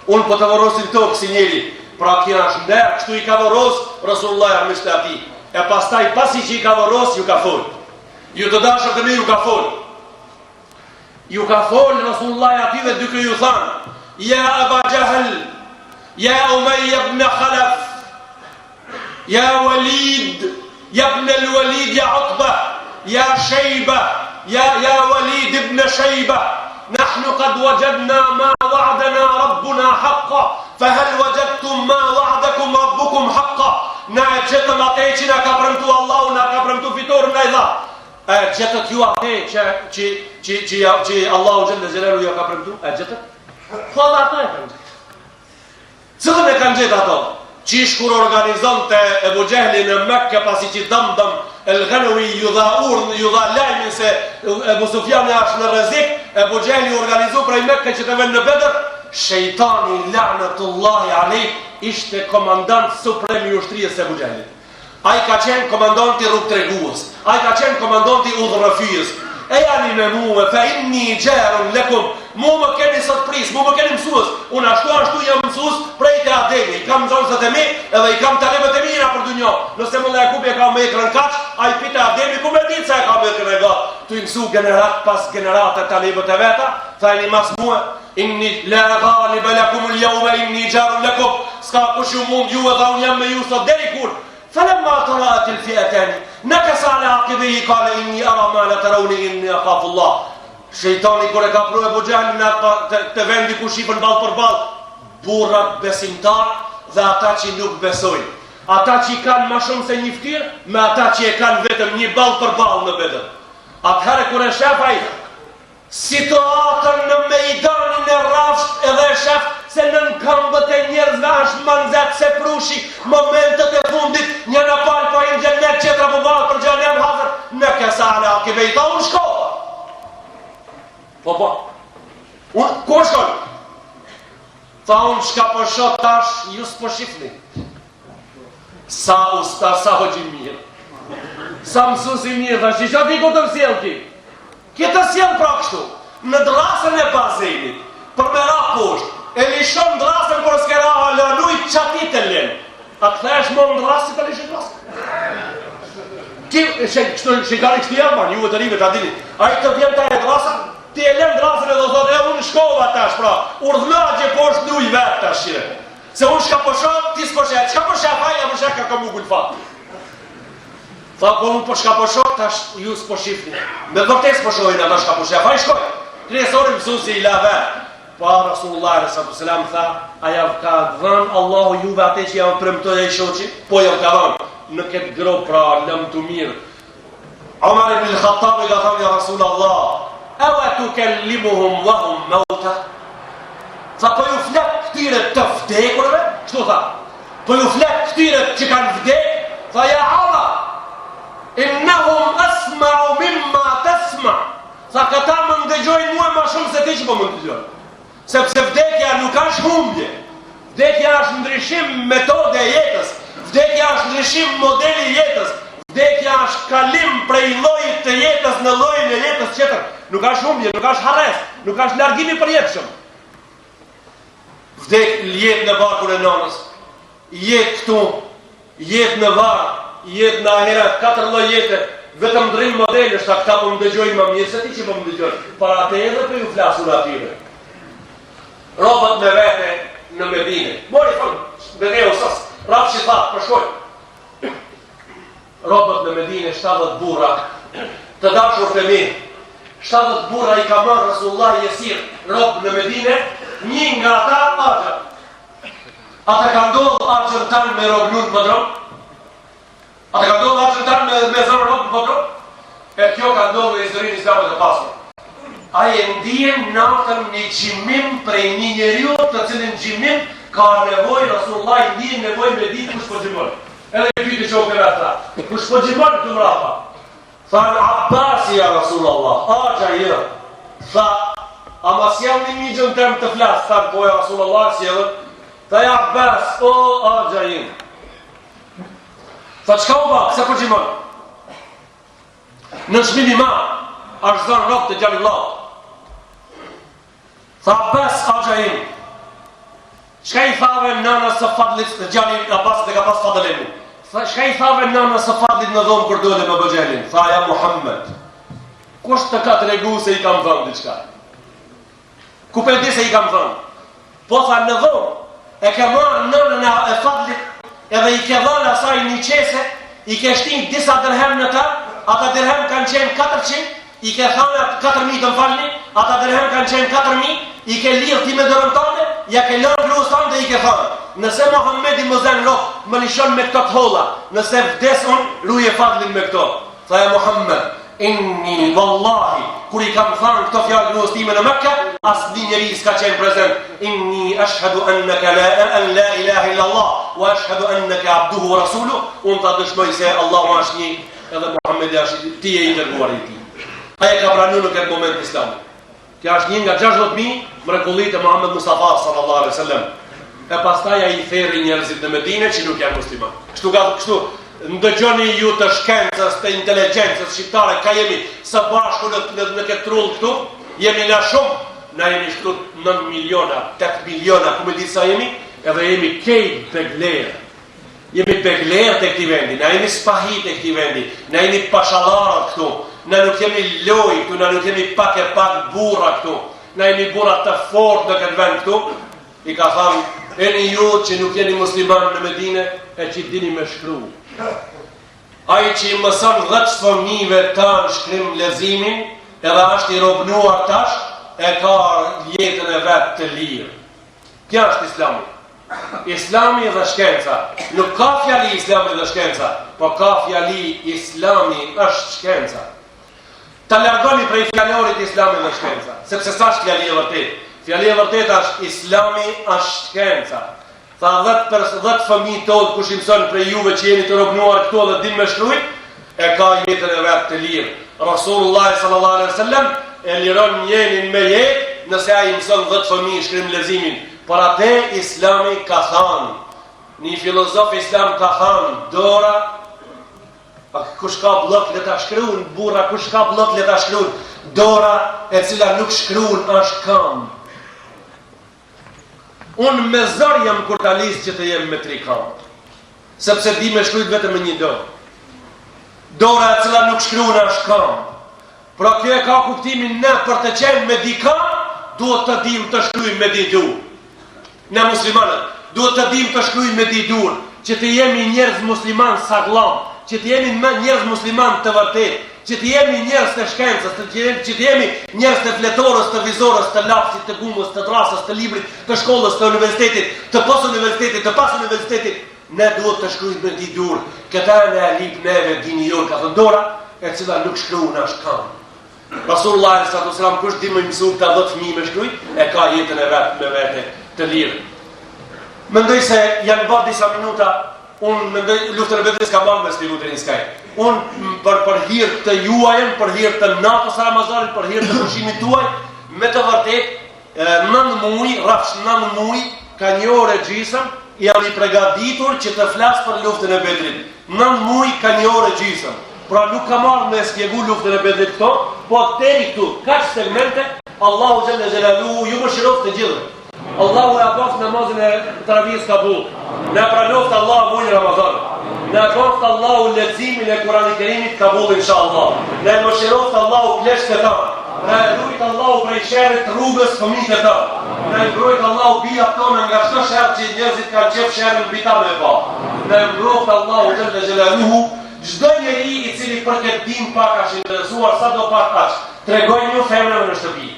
Unë po të vorrosi në tokë si njeri. Pra kjo është nder, kështu i ka vorros Rasulullah armiqtë e atij. E pastaj pasi që i ka vorros, ju ka fol. Ju të dashur të mi ju ka fol. Ju ka fol Rasulullah atyve duke ju thanë, ja Aba Jahl, ja Umeje ibn Khalaf, Ja Walid, ja ibn el Walid, ja Utba, ja Shejba, ja, ja Walid ibn Shejba, nahnu kad wajadna ma wa'adana rabbuna haqqa, fa hel wajadtum ma wa'adakum rabbukum haqqa, na e gjetëm atë që na ka premtu Allahu, na ka premtu fitoren na e dha. E gjetët ju atë që, që, që, që, që Allahu xhelle xhelaluhu ja ka premtu? E gjetët? Po dhe ata e kanë gjetë. Cilën e kanë gjetë ato? Qysh kur organizonte Ebu Xhehli në Mekë pasi që Damdam El Ghenewi ju dha urdhën, ju dha lajmin se Ebu Sufjani është në rrezik, Ebu Xhehli u organizu prej Mekke që të vjen në Bedër, shejtani la'natullahi alejh ishte komandant suprem i ushtrisë së Ebu Xhehlit. Ai ka qenë komandanti rrugëtregues, ai ka qenë komandanti udhërrëfyes. Ejani me mua, fa inni jarun lakum. Mu më keni sot prijës, mu më keni mësues. Unë ashtu ashtu jam mësues prej te Ademi. I kam nxënësat e mi, edhe i kam talebët e mi nëpër dynja. Nëse Mulla Jakupi e ka mekrën kaq, ai pi te Ademi ku me ditë sa e ka mekrën e gatë. Tu i mësu gjenerat pas gjenerate talebët e veta, tha ejani mas mua, Inni la ghaliba lakum al-yawma inni jarun lakum. S'ka kush ju mund ju edhe unë jam me ju sot deri kur. Falamma tara'at al-fi'atan nakasa ala aqibihi qala inni ara ma la tarawni inni akhafu Allah. Shejtani kur e ka pru Ebu Xhehlin në atë te vendi ku shifen ballë për ballë, burrat besimtar dhe ata që nuk besojnë. Ata që kanë më shumë se një fytyrë, me ata që e kanë vetëm një ballë për ballë në Bedër. Atëherë kur e shef ai Situatën në mejdanin e rrafsht edhe e shef se nën këmbët e njerëzve është ma nxehtë se prushi, momentet e fundit njëna palë po hin n'xhennet tjetra po bëhet për xhehenem hazër, nekesa ala akibejhi, tha unë shkova. Po po. Unë ku shkon? Tha unë çka po shoh tash, ju s'po shifni. Sa usta, sa hoxhë i mirë. Sa mësus i mirë, tha shisha ti ku të sjell ki. Ki të sjell pra kështu, në drasën e bazenit, për me ra poshtë, e lishon drasën por s'ke ra hala n'ujë, qaty të len. A kthehesh më në drasë si të lishon drasën? Ti, she, kështu, shejtani kështu jam, man, juve të rive ta dini. Ai të vjen te drasa, ti e len drasën e do thotë, e unë shkova tash, pra, urdhno atje poshtë n'ujë vetë tash, shire. Se unë çka po shoh, ti s'po sheh. Çka po sheh ai, apo sheh ka kamu gulfa. Tha po unë po çka po shoh, tash ju s'po shifni. Me vërtet s'po shohin ata çka po sheh. Ai shkoi. Kryesori mësuesi i la vet. Po Rasulullah alejhi salatu selam tha, a jav ka dhënë Allahu juve atë që jav premtoi ai shoqi? Po jav ka dhënë. Në këtë gropë pra lamtumirë. Omar ibn al-Khattab i ka thënë ja Rasulullah, "Ewa tukallimuhum wa hum mauta?" Tha po ju flet këtyre të vdekurve, kështu tha. Po ju flet këtyre që kanë vdek, tha ja Omar, innahum asma'u mimma tasma. Tha këta më ndëgjojnë mua më shumë se ti që po më ndëgjon. Sepse vdekja nuk është humbje. Vdekja është ndryshim metode e jetës. Vdekja është ndryshim modeli i jetës. Vdekja është kalim prej llojit të jetës në llojin e jetës tjetër. Nuk është humbje, nuk është harresë, nuk është largim i përjetshëm. Vdek jetë në barkun e nënës, jetë këtu, jetë në varr, jetë në ahiret, katër lloj jete, vetëm ndrrim model është a këta po më dëgjojnë më mirë se ti që po më dëgjon. Për atë edhe po ju flas unë atyre. Robët me vete në Medine. Mori fund, Bedeu sos, rrafshi tha, po shkoj. Robët në Medine 70 burra, të dashur të mi, 70 burra i ka marrë Resulullah jesir, rob në Medine, një nga ata axha. A të ka ndodhë axhën tan me robnu në podrum? A të ka ndodhë axhën tan me, me zënë rob në podrum? E kjo ka ndodhë në historinë islame të pasur. Ai e ndien natën një gjimim prej një njeriu të cilin gjimim ka nevojë Resulullah ndien nevojë me ditë kush po gjimon. Edhe i pyeti shokët e vet tha, kush po gjimon këtu mrapa? Thanë Abbasi ja Rasulullah, axha jot. Tha, a ma sjellni mixhën tem të flas? Thanë po ja Rasulullah, sjellën. Tha ja Abbas, o axha im. Tha çka u ba, pse po gjimon? Nënçmim i madh, është zënë rob te djali vllaut. Tha Abbas axha im, çka i thave nënës së Fadlit të djali Abbasit e ka pas Fadl emrin. Tha çka i thave nënës së Fadlit në dhomë kur dole me Ebu Xhehlin? Tha ja Muhammed. Kush të ka tregu se i kam thënë diçka? Ku pe di se i kam thënë? Po tha në dhomë, e ke marrë nënën e Fadlit edhe i ke dhënë asaj një qese, i ke shti disa dërhem në ta, ata dërhem kanë qenë 400, i ke thënë atë 4000 të më falni, ata dërhem kanë qenë 4000, i ke lidh ti me dorën tënde, ja ke lënë gruas tënde i ke thënë, nëse Muhamedi më zën rob, më lishon me këto të holla, nëse vdes unë, ruje Fadlin me këto. Tha ja Muhammed, inni wallahi, kur i kam thënë këto fjalë gruas time në Mekë, asnjë njeri s'ka qenë prezent. Inni ashhadu annaka la an la ilaha illa Allah wa ashhadu annaka abduhu wa rasuluhu. Unë ta dëshmoj se Allahu është një edhe Muhammedi është ti je i dërguari i tij. Ai e ka pranuar në këtë moment Islamin. Kjo është një nga 60.000 mrekullitë e Muhammed Mustafa sallallahu alaihi wasallam. E pastaj ai i thërri njerëzit në Medinë që nuk janë muslimanë. Kështu ka kështu ndëgjoni ju të shkencës, të inteligjencës shqiptare, ka jemi së bashku në në, në këtë trull këtu, jemi na shumë, na jemi këtu 9 miliona, 8 miliona, ku me ditë sa jemi, edhe jemi kejt beglerë. Jemi beglerët e këtij vendi, na jemi spahitë e këtij vendi, na jemi pashallarët këtu, na nuk jemi lojë këtu, na nuk jemi pak e pak burra këtu, na jemi burra të fortë në këtë vend këtu, i ka thanë, eni ju që nuk jeni musliman në Medine, e që dini me shkru. Ai që i mëson dhetë fëmijëve tanë shkrim leximin, edhe është i robnuar tash, e ka jetën e vet të lirë. Kjo është islami. Islami dhe shkenca. Nuk ka fjali islami dhe shkenca, po ka fjali islami është shkenca. Ta largoni prej fjalorit islami dhe shkenca, sepse s'është fjali e vërtetë. Fjali e vërtetë është islami është shkenca. Tha 10 për 10 fëmijë tonë kush i mëson prej juve që jeni të robnuar këtu dhe din me shkruajt, e ka jetën e vet të lirë. Rasulullah sallallahu alaihi wasallam e liron njenin me jetë nëse ai mëson 10 fëmijë shkrim leximin. Por atë Islami ka thanë, një filozof islam ka thanë, dora A kush ka bllok le ta shkruan, burra kush ka bllok le ta shkruan. Dora e cila nuk shkruan është kam. Unë me zor jam kurtalis që të jem me tri kamë. Sepse di me shkrujt vetëm me një dorë. Dora e cila nuk shkruan është kamë. Pra kjo e ka kuptimin ne për të qenë me dy kamë, duhet të dim të shkrujmë me dy duar. Ne muslimanët, duhet të dim të shkrujmë me dy duar, që të jemi njerëz musliman sagllam, që të jemi njerëz musliman të vërtetë, që të jemi njerëz të shkencës, të jemi, që të jemi njerëz të fletorës, të vizorës, të lapsit, të gumës, të drasës, të librit, të shkollës, të universitetit, të pos universitetit, të pas universitetit, ne duhet të shkrujmë me dy dur. Këta e na e lip neve dini jonë, ka thënë dora, e cila nuk shkruan është kam. Rasulullah alaihi salatu wasalam kush di me mësu këta 10 fëmijë me shkrujt, e ka jetën e vet me vete të lirë. Mendoj se janë bërë disa minuta, unë mendoj luftën e Bedrit s'kam ardhë me shpjegu deri në skaj. Unë për për hir të juajën, për hir të natës së Ramazanit, për hir të pushimit tuaj, me të vërtetë Nëntë muj, rrafsh nëntë muj, ka një orë e gjysëm, jam i pregaditur që të flas për luftën e Bedrit. Nëntë muj ka një orë e gjysëm. Pra nuk kam ardhë me spjegu luftën e Bedrit këto, po deri këtu, kaq segmente, Allahu xhelle xhelaluhu ju mëshiroftë të gjithëve. Allahu e bëftë namazin e teravisë kabul. Na pranoftë Allahu mujin Ramazan. Na bëftë Allahu leximin e Kur'anit Kerimit kabul inshallah. Na e mëshiroftë Allahu pleqtë tanë. Na e rujt Allahu prej sherrit rrugës fëmijët tanë. Na e mbrojt Allahu bijat tona nga çdo sherr që njerëzit kanë qef sherrin mbi ta me pa. Na e mbroftë Allahu xhelle xhelaluhu çdo njeri i cili për këtë din pak është interesuar sado pak aq. Tregojnu femrave në shtëpi.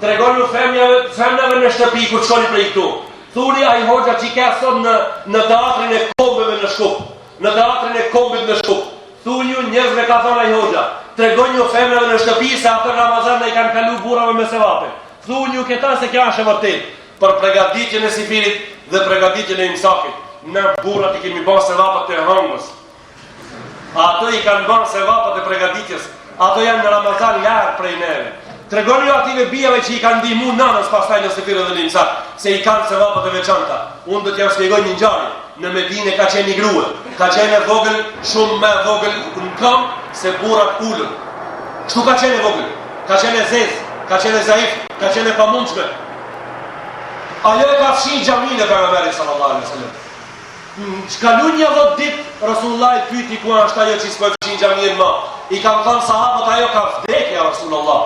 Tregojnu femjave, femnave në shtëpi kur shkoni prej këtu. Thuni ai hoxha që ke sot në në teatrin e kombeve në Shkup, në teatrin e kombit në Shkup. Thunju njerëzve ka thënë ai hoxha, tregojnu femnave në shtëpi se ato në Ramazan na i kanë kalu burrave me sevape. Thunju këta se kjo është e vërtetë për pregaditjen e syfyrit dhe pregaditjen e imsakit. Na burrat i kemi bërë sevapet e hëngës. Ato i kanë bërë sevapet e pregaditjes. Ato janë në Ramazan larg prej neve. Tregoni ju atyve bijave që i kanë ndihmu nanës pastaj në syfyr dhe në imsak, se i kanë sevapet e veçanta. Unë do t'jua shpjegoj një ngjarje. Në Medine ka qenë një grua, ka qenë e vogël, shumë më e vogël në këmbë se burrat ulur. Kështu ka qenë e vogël, ka qenë e zezë, ka qenë e zaif, ka qenë e pamundshme. Ajo e ka fshi xhaminë e pejgamberit sallallahu alaihi wasallam. Kalun nja dhet dit, Rasulullah i pyti ku është ajo që s'po e fshin xhaminë ma. I kanë thënë sahabët ajo ka vdek ja Rasulullah.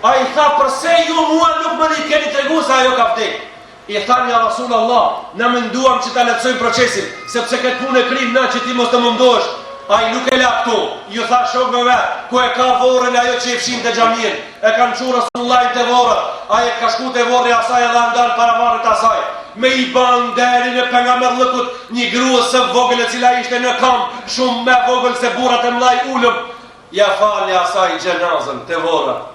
Ai tha përse ju mua nuk më një keni tregu se ajo ka vdek. I thanë ja Rasulullah, na menduam që ta lehtësojmë procesin, sepse këtë punë e kryjmë na që ti mos të mundohesh. Ai nuk e la këtu, ju tha shokëve vet, ku e ka vorrin ajo që e fshinte xhaminë. E kanë çu Rasulullahin te vorret, ai e ka shku te vorri asaj edhe a ndal para varrit asaj, me i ba nderin e pejgamberllëkut një grues së vogël e cila ishte në kamb shumë më e vogël se burrat e mëdhaj ulëm, ja fali asaj xhenazën te vorret.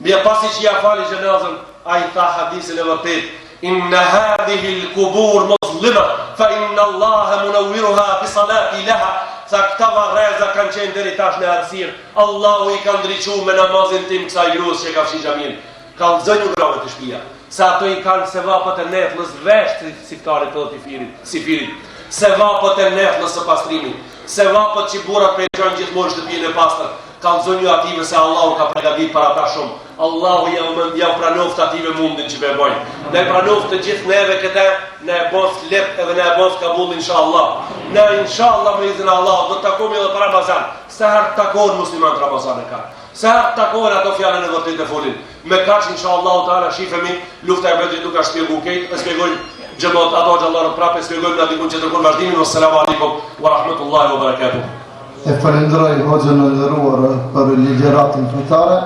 Mirë pasi që ja fali xhenazën, ai tha hadithin e vërtetë, Inna hadhihi al-qubur muzlima fa inna Allaha munawwiruha bi salati laha. Tha këta varreza kanë qenë deri tash në errësirë, Allahu i ka ndriçu me namazin tim kësaj gruas që e ka fshi xhaminë. Kallzonju grave te shpia, se ato i kanë sevapet e neflës veç të siftarit dhe të firit, syfyrit, sevapet e neflës së pastrimit, sevapet që burrat pe gjanë gjithmonë shtëpinë e pastër, kallzonju atyve se Allahu ka pregadit për ata shumë. Allahu ja u ja pranoftë atyve mundin që pe bojnë. Na e pranoftë të gjithë neve këtë, na e boftë lehtë edhe na e boftë kabul inshallah. Na inshallah me izin Allahut do të takohemi edhe për Ramazan. Sa herë të takohen muslimanët Ramazan e kanë. Sa herë të takohen ato fjalën e vërtetë e folin. Me kaq inshallah teala shifemi, lufta e Bedrit nuk ka shpjegu krejt, e shpjegojnë xhemat ato hoxhallarët prapë e shpjegojmë na dikun tjetër kur vazhdimin. Wassalamu alaikum wa rahmatullahi wa barakatuh. E falënderoj hoxhën e nderuar për ligjëratën fetare,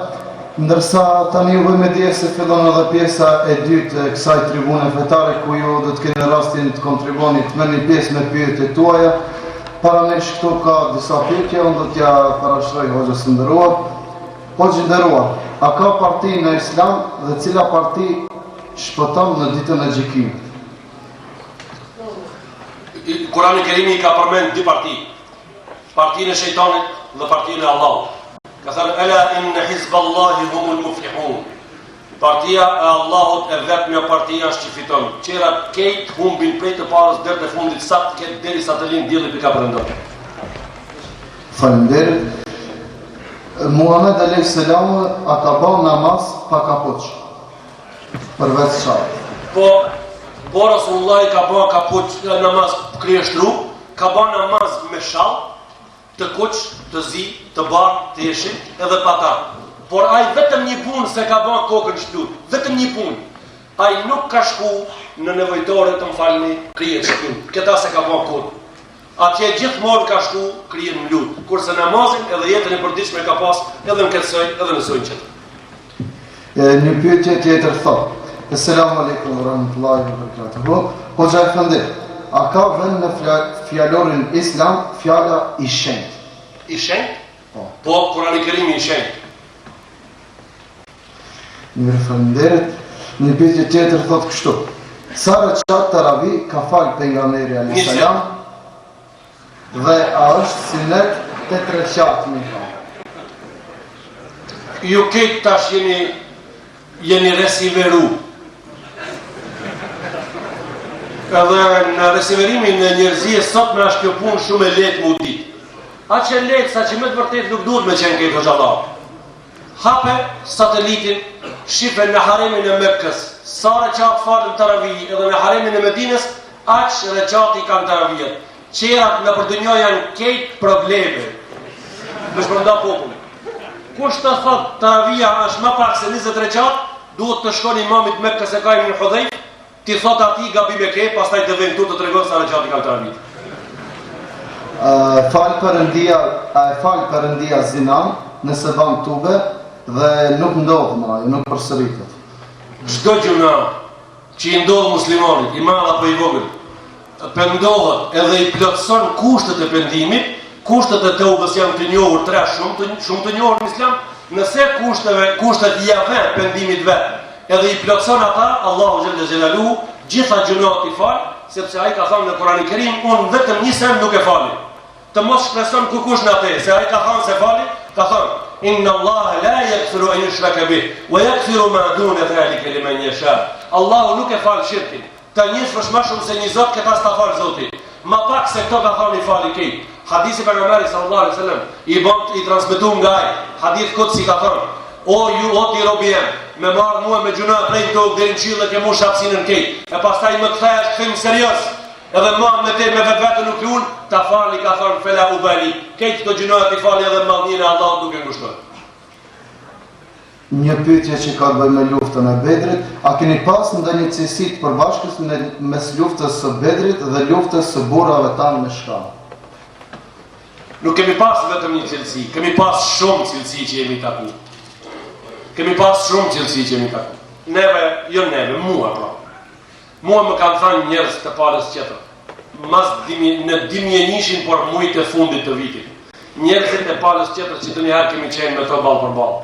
ndërsa tani ju bëj me dije se fillon edhe pjesa e dytë e kësaj tribune fetare ku ju do të keni rastin të kontribuoni të merrni pjesë me pyetjet tuaja. Para nesh këtu ka disa pyetje, unë do t'ja parashtroj hoxhës së nderuar. Hoxhë i nderuar, a ka parti në Islam dhe cila parti shpëton në ditën e gjykimit? Kurani Kerimi ka përmend dy parti. Partinë e shejtanit dhe partinë e Allahut. Ka thënë ela inna hizballahi humul muflihun. Partia e Allahut e vetmja parti është që fiton. Tjerat krejt humbin prej të parës deri te fundit sa të ketë derisa të lind dielli pika perëndon. Faleminderit. Muhammed alayhis salam a ka ba namaz pa kapuç? Përveç shallit. Po, po Rasulullah ka ba kapuç namaz kryeshtru, ka ba namaz me shall, të kuq, të zi, të bardhë, të jeshil, edhe pa ta. Por ai vetëm një punë s'e ka ba kokën shplut, vetëm një punë. Ai nuk ka shku në nevojtore të më falni krye shplut. Këta s'e ka ba kurrë. Atje gjithmonë ka shku kryen mlut, kurse namazin edhe jetën e përditshme ka pas edhe në këtë soj, edhe në sojin tjetër. E, një pyetje tjetër thotë: Esselamu alejkum wa rahmetullahi wa barakatuhu. Hoxha efendi, a ka vend në fjalorin islam fjala i shenjtë? I shenjtë? Po. Po, Kurani Kerimi i shenjtë. Mirë, faleminderit. Një pyetje tjetër thotë kështu. Sa reqat teravi ka fal pejgamberi alayhis salam? Dhe a është synet tetë reqat me fal? Ju krejt tash jeni jeni resiveru. Edhe në resiverimin e njerëzisë sot me është kjo punë shumë e lehtë mu ditë. Aq e lehtë sa që me të vërtetë nuk duhet me qenë krejt hoxhallar. Hape satelitin. Shife në haremin e Mekës, sa reqat falen teravi, edhe në haremin e Medinës, aq reqat i kanë teravijet. Qerat nëpër dynja janë kejt probleme. Me shpërnda popullin. Kush të thot teravia është më pak se 20 reqat, duhet të shkon imamit Mekës e ka emrin Hudhejf, T'i thotë atij gabim e ke, pastaj të vjen këtu të tregon sa reqat i kanë teravit. A e fal Perëndia, a e fal Perëndia zinan nëse ban tube dhe nuk ndodh më ajo, nuk përsëritet. Çdo gjynah që i ndodh muslimanit, i madh apo i vogël, pendohet edhe i plotëson kushtet e pendimit, kushtet e teubës janë të njohur tre shumë të shumë të njohur në Islam, nëse kushteve kushtet ia vë pendimit vet, Edhe i plotëson ata, Allahu xhelle xhelaluhu, gjitha gjynahet i fal, sepse ai ka thënë në Kur'anin Kerim, unë vetëm një send nuk e fali. Të mos shpreson kurkush në atë, se ai ka thënë se fali, ka thënë, Inna Allah la yaghfiru an yushraka bih wa yaghfiru ma duna zalika liman yasha. Allahu nuk e fal shirkin. Ta njëfësh ma shumë se një zot këta s'ta fal zoti. Ma pak se këto ka thonë i fali kejt. Hadisi pejgamberit sallallahu alaihi wasallam i bon i transmetuar nga ai. Hadith kudsi ka thonë, o ju o ti robi jem, me marr mua me gjynah prej tokë deri në qiell e ke mush hapësinën kejt. E pastaj më kthehesh kthim serioz. Edhe ma me te me vetveten nuk lun, ta fali ka thonë fela ubali. Kejt këto gjynahe t'i fali edhe madhninë e Allahut nuk e ngushtoj. Një pyetje që ka të bëjë me luftën e Bedrit, a keni pas ndonjë cilësi të përbashkët në mes luftës së Bedrit dhe luftës së burrave tanë me shka? Nuk kemi pas vetëm një cilësi, kemi pas shumë cilësi që jemi taku. Kemi pas shumë cilësi që jemi taku. Neve, jo neve, mua pra. Mua më kanë thënë njerëz të palës tjetër, mas dimi, në 2001-shin por mujt e fundit të vitit. Njerëzit e palës tjetër që ndonjëherë kemi qenë me to ballë për ballë.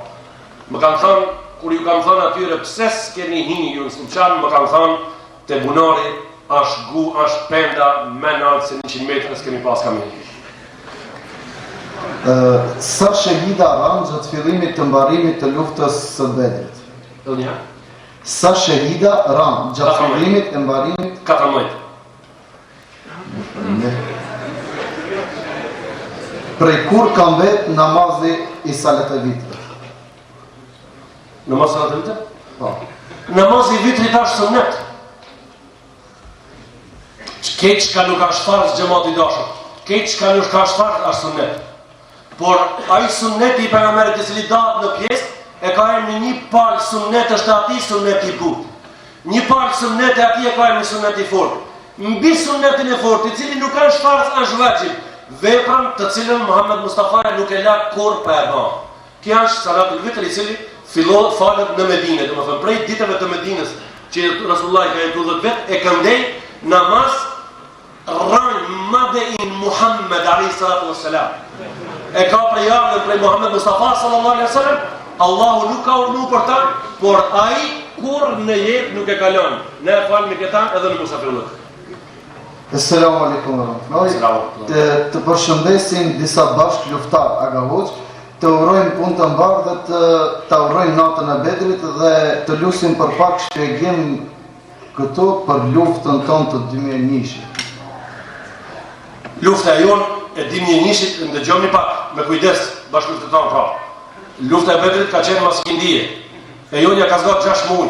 Më kanë thënë, kur ju kam thënë atyre pse s'keni hi ju në Sllupçan, më kanë thënë te bunari është gu, është penda më nalt se 100 metra s'kemi pas ka me hi. Sa shehida ranë gjatë fillimit të mbarimit të luftës së Bedrit? Edhe një herë. Sa shehida ranë gjatë fillimit e mbarimit? 14. Prej kur ka mbet namazi i salat e vitrit? Namazi i salat e vitrit? Po. Namazi i vitrit është sunnet. Krejt çka nuk është farz xhemat i dashur. Krejt çka nuk është farz është sunnet. Por ai sunneti i pejgamberit i cili dahet në pjesë e ka emrin një palë sunnet është atij sunnet i butë. Një palë sunnet e atij e ka emrin sunnet i fortë. Mbi sunnetin e fortë, i cili nuk është farz, është vaxhib. Veprën të cilën Muhammed Mustafa nuk e la kurrë pa e ba. Kjo është salatul vitr i cili fillon falet në Medinë, domethënë prej ditëve të Medinës që Resulullah ka jetuar 10 vjet e këndej namaz Rrënjë made in Muhammed alayhi salatu wassalam. E ka prejardhjen prej Muhammed Mustafa sallallahu alaihi wasallam, Allahu nuk ka urdhnu për ta, por ai kurrë në jetë nuk e ka lënë. Ne e falmi këta edhe në musafirllëk. Esselamu alaikum wa rahmatullahi. Të, të përshëndesin disa bashkëluftëtarë Aga Hoxhë, të urojnë punë të mbarë dhe të ta urojnë natën e Bedrit dhe të lusim për pak shpjegim Këtu për luftën tonë të 2001-shit. Lufta e jonë e 2001-shit, ndëgjoni pak, me kujdes, bashkëluftëtarë pra. Lufta e Bedrit ka qenë mas ikindie. E jonja ka zgatë 6 muaj.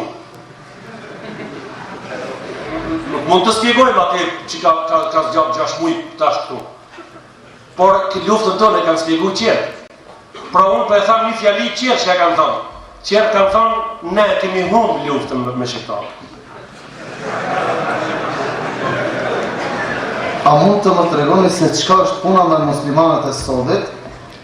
Nuk mund të spjegojmë atë që ka, ka, ka zgjatë 6 muaj tash këtu. Por këtë luftën tonë e kanë spjegu tjerë. Pra unë po e tham një fjali tjerë që e kanë thonë. Tjerë kanë thonë, ne kemi humbë luftën me shqiptarë. A mund të më tregoni se çka është puna me muslimanët e sodit,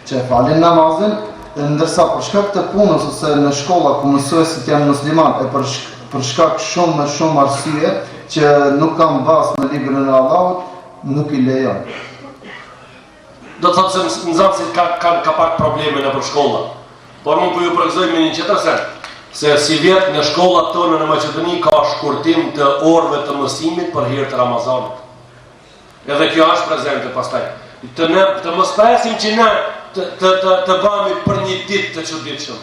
që e falin namazin, ndërsa për shkak të punës ose në shkolla ku mësuesit janë musliman e për, shk për shkak shumë me shumë arsye që nuk kanë bazë në librin e Allahut, nuk i lejon. Do të thotë se nxënësit ka kanë ka pak probleme nëpër shkolla. Por unë po ju përgëzoj me një tjetër sen, se sivjet në shkollat tona në Maqedoni ka shkurtim të orëve të mësimit për hir të Ramazanit. Edhe kjo është prezente pastaj. Të ne të mos presim që ne të të të, të bëhemi për një ditë të çuditshëm.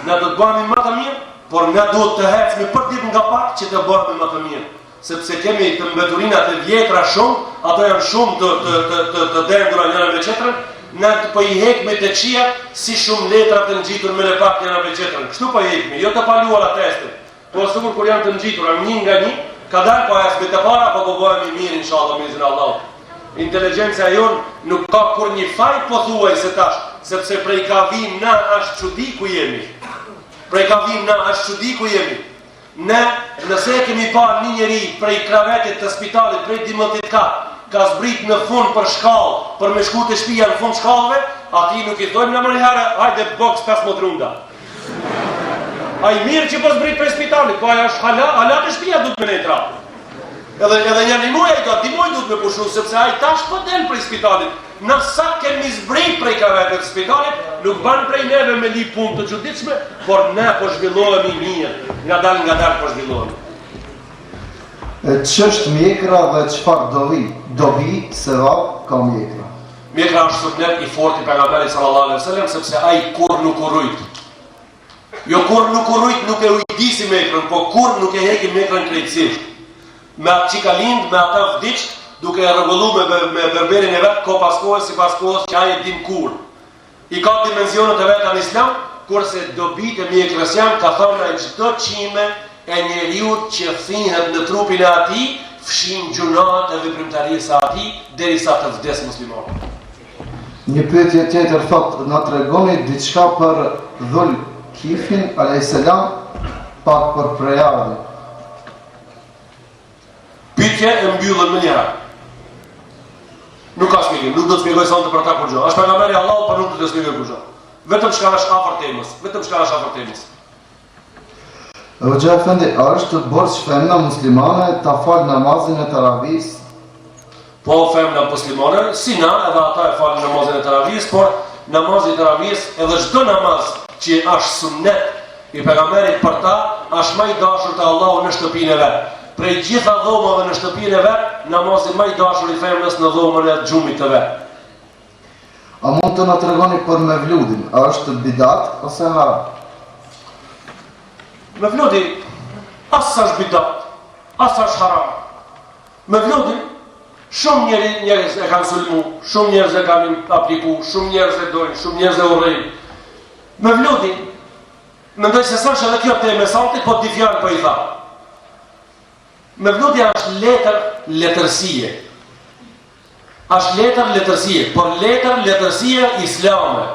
Ne do të bëhemi më të mirë, por ne duhet të ecmi për ditë nga pak që të bëhemi më të mirë. sepse kemi të mbeturinat e vjetra shumë, ato janë shumë të të të të, të dendura njëra me tjetrën. Ne po i hekmi të këqijat si shumë letra të ngjitur me lepak njëra me tjetrën. Kështu po i hekmi, jo të paluara testet. Po sikur kur janë të ngjitura një nga një, kadal po ecmi të para, po po bëhemi mirë inshallah me izin e Allahut. Inteligjenca jonë nuk ka kurrnjë faj pothuajse tash, sepse prej ka vim na është çudi ku jemi. Prej ka vim na është çudi ku jemi. Ne, nëse e kemi pa një njeri prej kravetit të spitalit, prej dymdhetit kat, ka zbrit në fund për shkallë, për me shku te shpia në fund shkallëve, atij nuk i thojmë na menjëherë, hajde boks 15 runda. Ai mirë që po zbrit prej spitalit, po ai është hala, hala te shpia duhet me nejt ratë. Edhe edhe një një muaj, do dy muaj duhet me pushu, sepse ai tash po del prej spitalit. Na sa kemi zbrit prej krevetit të spitalit, nuk ban prej neve me lyp punë të çuditshme, por ne po zhvillohemi mirë, ngadal ngadal po zhvillohemi. E ç'është mjekra dhe çfarë dobi, dobi sevap ka mjekra? Mjekra është sunnet i fortë i pejgamberit sallallahu alaihi wasallam sepse ai kurrë nuk u rujt. Jo kurrë nuk u rujt, nuk e ujdisi mjekrën, po kurrë nuk e heki mjekrën krejtësisht. Me atë që ka lind, me ata vdiq, duke e rregullu me, me berberin e vet, kohë pas kohe, sipas kohës që ai e din kur. I ka dimenzionet e veta në islam, kurse dobitë e mjekrës janë, ka thënë ai çdo qime e njeriut që thihet në trupin e atij, fshin gjynahet e veprimtarisë së atij, derisa të vdes muslimani. Një pyetje tjetër thotë, na tregoni diçka për Dhul Kiflin alayhis salam pak për prejardhjen. Pyetje e mbyllën menjëherë. Nuk ka shpjegim, nuk do të shpjegoj sonte për ta kurrgjë. Është pejgamberi i Allahut, por nuk do të shpjegoj kurrgjë. Vetëm çka është afër temës, vetëm çka është afër temës. Hoxha efendi, a është borxh femna muslimane ta falë namazin e teravisë? Po femna muslimane, si na edhe ata e falin namazin e teravisë, por namazi i teravisë edhe çdo namaz që është sunnet i pejgamberit për ta, është më i dashur te Allahu në shtëpinë e vet. Prej gjitha dhomave në shtëpinë e vet, namazi më i dashur i femrës në dhomën e gjumit të vet. A mund të na tregoni për mevludin, a është bidat ose haram? Mevludi as s'është bidat, as është haram. Mevludin shumë njeri, njerëz e kanë sulmu, shumë njerëz e kanë apliku, shumë njerëz e dojnë, shumë njerëz e urrejnë. Mevludi, mendoj se s'është edhe kjo temë e sontit, po dy fjalë po i tha. Mevludi është letër letërsie. Është letër letërsie, por letër letërsie islame.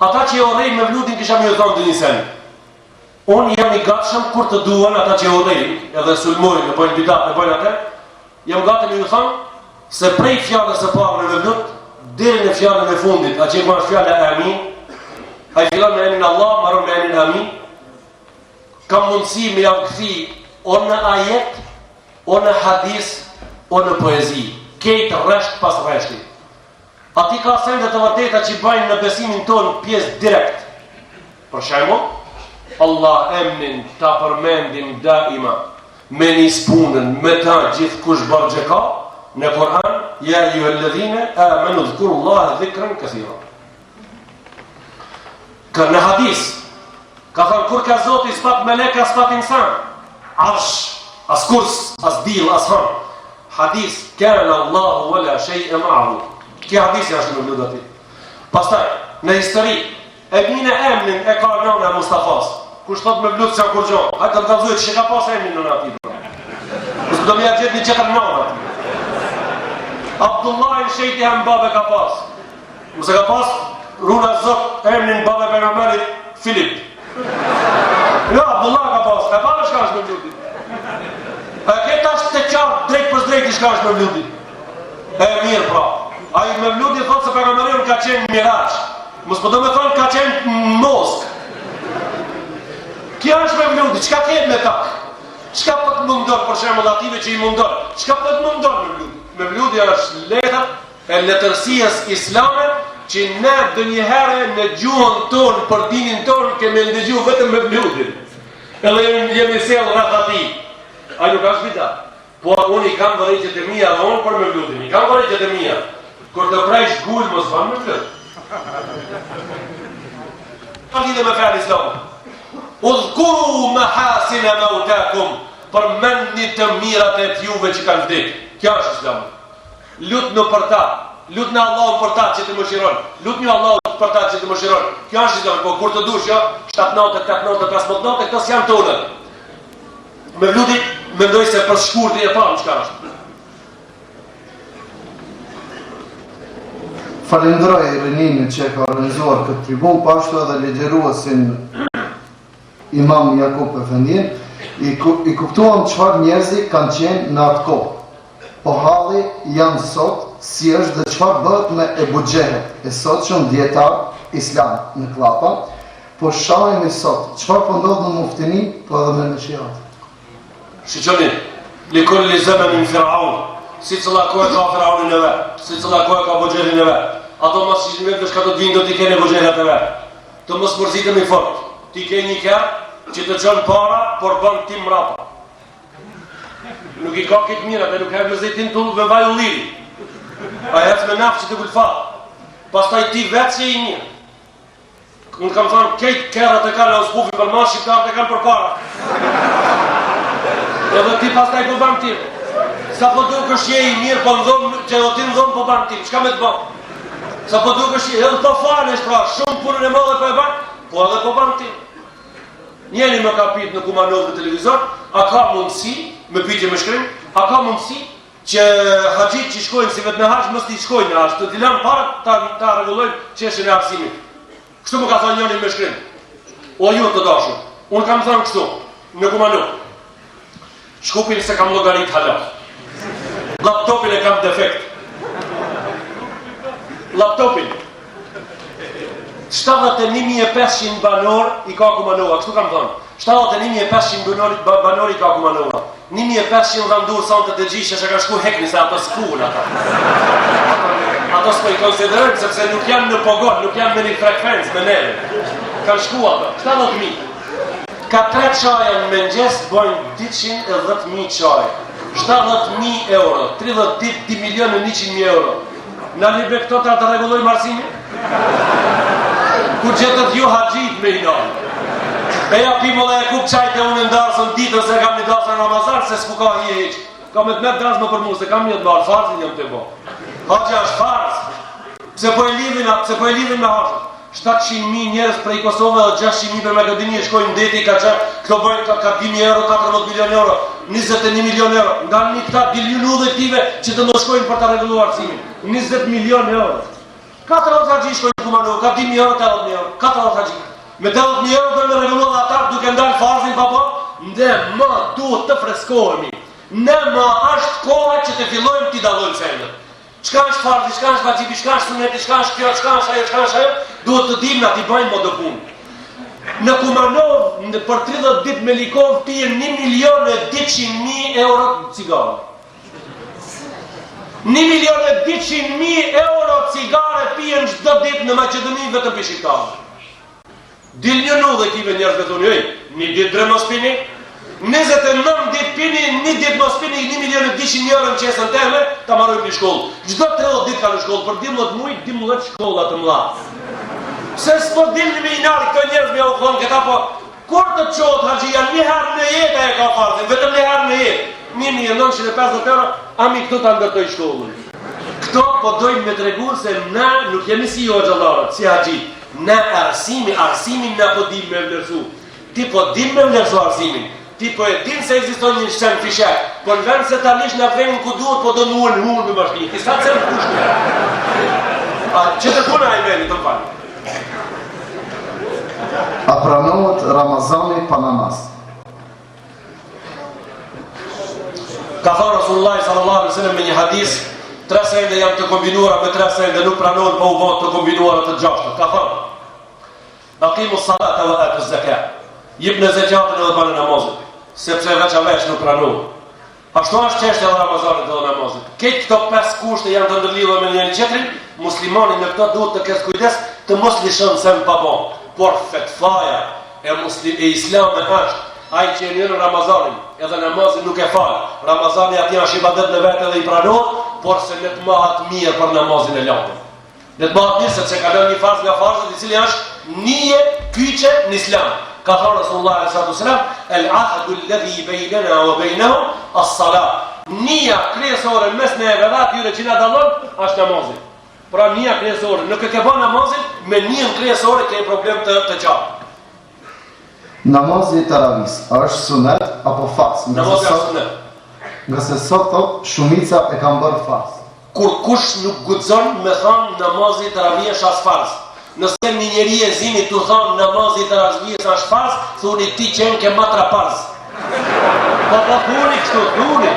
Ata që e urrejnë Mevludin kisha me ju thonë ndonjë sen. Unë jam i gatshëm kur të duan ata që e urrejnë, edhe sulmojnë, e bojnë bidat, e bojnë atë, jam gati me ju thonë se prej fjalës së parë në Mevlud deri në fjalën e fundit, atje ku është fjala amin, ai fillon me emrin Allah, maron me emrin amin. Kam mundësi me jau kthy o në ajet, O në hadis, o në poezi. Kejt rresht pas rreshti. Aty ka sende të vërteta që bajnë në besimin tonë pjesë direkt. Për shembull, Allah emnin ta përmendim daima, me nis punën, me ta gjithkush borxhe ka, në Kur'an, ja ejjuhelledhine amenu dhkurullahe dhikren kethira. Ka në hadis, ka thënë kur ka Zoti s'pat melek as pat insan, arsh, as kurs, as diell, as hënë. Hadis, kana Allahu wala shay'a ma'ahu. Ky hadisi është mevlud aty. Pastaj, në histori, Emine emnin e ka nëna e Mustafas. Kush thot mevlud s'ka kurgjo? Hajde të kallzoj që ka pas emnin nëna atij. Mos do më ja gjet një tjetër nënë aty. Abdullah shejti hem babë ka pas. Mos e ka pas runa zot emnin baba pejgamberit Filip. Jo, Abdullah ka pas. E pa çka është mevludi. A ke tash të qartë drejt për drejt çka është mevludi? E mirë pra. Ai mevludi thotë se pejgamberi ka qenë në Miraxh. Mos po do me thonë ka qenë në Moskë. Kjo është mevludi, çka ke me ta? Çka po të mundon për shembull atyve që i mundon? Çka po të mundon mevludi? Mevludi është letër e letërsisë islame që ne ndonjëherë në gjuhën tonë për dinin tonë kemi ndëgju vetëm mevludin. Edhe jemi sjell rreth atij. Ai nuk është bidat. Por unë i kam vërejtjet e mia dhe unë për mevludin. I kam vërejtjet e mia. Kur të prejsh gul mos ban mevlud. Ka lidhje me fenë islame. Udhkuru mahasina mautakum përmendni të mirat e t'juve që kanë vdek. Kjo është islami. Lutnu për ta. Lutne Allahun për ta që të mëshiron. Lutni Allahun për ta që të mëshiron. Kjo është islami, po kur të dush, jo, 7 natë, 8 natë, 15 natë, këto s'janë tonat. Mevludi, mendoj se për shkurti e pamë çka është. Falenderoj rininë që e ka organizuar këtë tribunë, po ashtu edhe ligjëruesin Imam Jakup Efendin, i, ku, i kuptuam çfarë njerëzi kanë qenë në atë kohë. Po halli janë sot, si është dhe çfarë bëhet me Ebu Xhehlet e sotshëm dijetarë islam në kllapa, po shahemi sot, çfarë po ndodh në muftini, po edhe me meshihat. Shiqoni, li kulli zemenin firaun, secila kohë ka firaunin e vet, secila kohë ka Ebu Xhehlin e vet, ato mas 100 vjetëve çka do të vinë do t'i kenë Ebu Xhehlat e vet. Të mos mërzitemi fort, ti ke një kerr që të çon para, por bën tym mrapa. Nuk i ka këtë mirë, dhe nuk e me zejtin të me vaj ulliri. A hec me naftë që të gulfat. Pastaj ti vetë që i mirë. Unë kam thonë, kejt kerret e kanë auspufin për mas, shqiptarët e kanë për para. Edhe ti pastaj po ban tym. Sa po dukesh je i mirë, po në dhomë, që edhe ti në dhomë po ban tym. Çka me të ban? Sa po dukesh je, edhe po falesh, pra, shumë punën e madhe po e ban, po edhe po ban tym. Njëri më ka pyet në Kumanovë në televizor, a ka mundësi, me pyetje me shkrim, a ka mundësi që haxhit që shkojnë sivjet në haxh, mos t'i shkojnë në haxh, të t'i lanë para ta ta rregullojnë çështjen e arsimit. Kështu më ka thënë njëri me shkrim. O ju të dashur, unë kam thënë kështu në Kumanovë. Shkupin s'e kam llogarit hala. Laptopin e kam defekt. Laptopin. 71.500 banor i ka Kumanova, kështu kam thënë. 71.500 banor, banor i ka Kumanova. 1.500 dhanë durë sonte të gjishe që ka shku hekni se ato s'kun ata. Ato s'po i konsiderojmë sepse nuk janë në pogon, nuk janë me një frekvencë me neve. Kanë shku ato, 70.000. Ka tre çaja në mëngjes bojnë 210.000 çaj. 70.000 euro, 30 ditë 2 milion e 100.000 euro. Na një be këto ta të rregullojmë arsimin? Ku gjetët ju haxhit me i nalë? E ja pimë dhe e kup çaj të unë në darsën ditën se kam një darsën në Ramazan se s'ku ka hije hiq. Ka me të me darsë më për mu se kam një të marrë farzin jam të bo. Haxhi është farz. Pse po e lidhin, pse po e lidhin me haxhin? 700.000 njerëz prej Kosove dhe 600.000 prej Maqedonie shkojnë në deti ka që këto bëjnë ka, ka 2.000 euro, 14 milion euro, 21 milion euro. Ndalni këta dilni udhë këtyve që të mos shkojnë për ta rregulluar arsimin. 20 milion euro. 40 haxhi shkojnë në Kumanovë, ka 2.000 euro, 80.000 euro, 40 haxhi. Me 80.000 euro do me rregullu dhe ata duke ndalë farzin pa po, ne ma duhet të freskohemi. Ne ma është koha që të fillojmë t'i dallojmë sendet. Çka është farzi, çka është vaxhibi, çka është suneti, çka është kjo, çka është ajo, çka është ajo, duhet të dimë na t'i bëjmë mo do punë. Në Kumanovë, në për 30 ditë me Likovë, pijen 1 milion e 200 mijë euro cigare. 1 milion e 200 mijë euro cigare pijen çdo ditë në Maqedoni vetëm për shqiptarë. Dilni në udhë këtyve njerëzve thoni, ej, një ditë bre mos pini, 29 ditë pini, një ditë mos pini, 1 milion e 200 mijë euro në qesën teme, ta marojmë një shkollë. Çdo 30 ditë ka në shkollë, për 12 muaj, 12 shkolla të mëdha. Pse s'po dilni me i nalë këto njerëz me u thonë këta po kur të çohet haxhia një herë në jetë e ka farzin, vetëm një herë në jetë. 1950 euro, ami këtu ta ndërtoj shkollën. Këto po dojmë me tregu se na nuk jemi si ju hoxhallarët, si haxhi. Ne arsimi, arsimin na po dim me vlerësu. Ti po dim me vlerësu arsimin. Ti po e din se ekziston një shen fishek, po në vend se ta lish në atë vendin ku duhet, po do në unë me mashkinë. Ti sa të kush një. A që të puna e vendit, të më A pranohet Ramazani pa namaz? Ka thënë Rasulullah sallallahu alaihi wasallam në një hadith, tre sende janë të kombinuara me tre sende, nuk pranohen pa u bë të kombinuara të gjashta. Ka thënë: Aqimu salata wa atu zakat. Jepne zekatin edhe bane namazin, sepse veç a veç nuk pranohen. Ashtu është çështja e Ramazanit dhe namazit. Krejt këto pesë kushte janë të ndërlidhura me njëri tjetrin, muslimani në këto duhet të ketë kujdes të mos lëshon sen pa bë. Por fetfaja e muslim e islamit është ai që e injoron Ramazanin, edhe namazin nuk e fal. Ramazani atij është ibadet në vete dhe i pranohet, por se le të mahet mirë për namazin e lanë. Le të mahet mirë sepse ka lënë një farz nga farzet i cili është nyje kyçe në Islam. Ka thënë Rasulullah alaihi salatu wasalam, "El ahdu alladhi bainana wa bainahum as-salat." Nyja kryesore mes neve dhe atyre që na dallon është namazi. Pra nija kryesore, nuk e ke bën namazin me nijën kryesore ke problem të të gjatë. Namazi i teravisë, a është sunet apo farz? Namazi është sunet. Ngase sot thotë shumica e kanë bërë farz. Kurkush nuk guxon me thanë namazi i teravisë është farz. Nëse një njeri e zini tu thanë namazi i teravisë është farz, thuni ti qenke matraparz. Po po thuni kështu, thuni.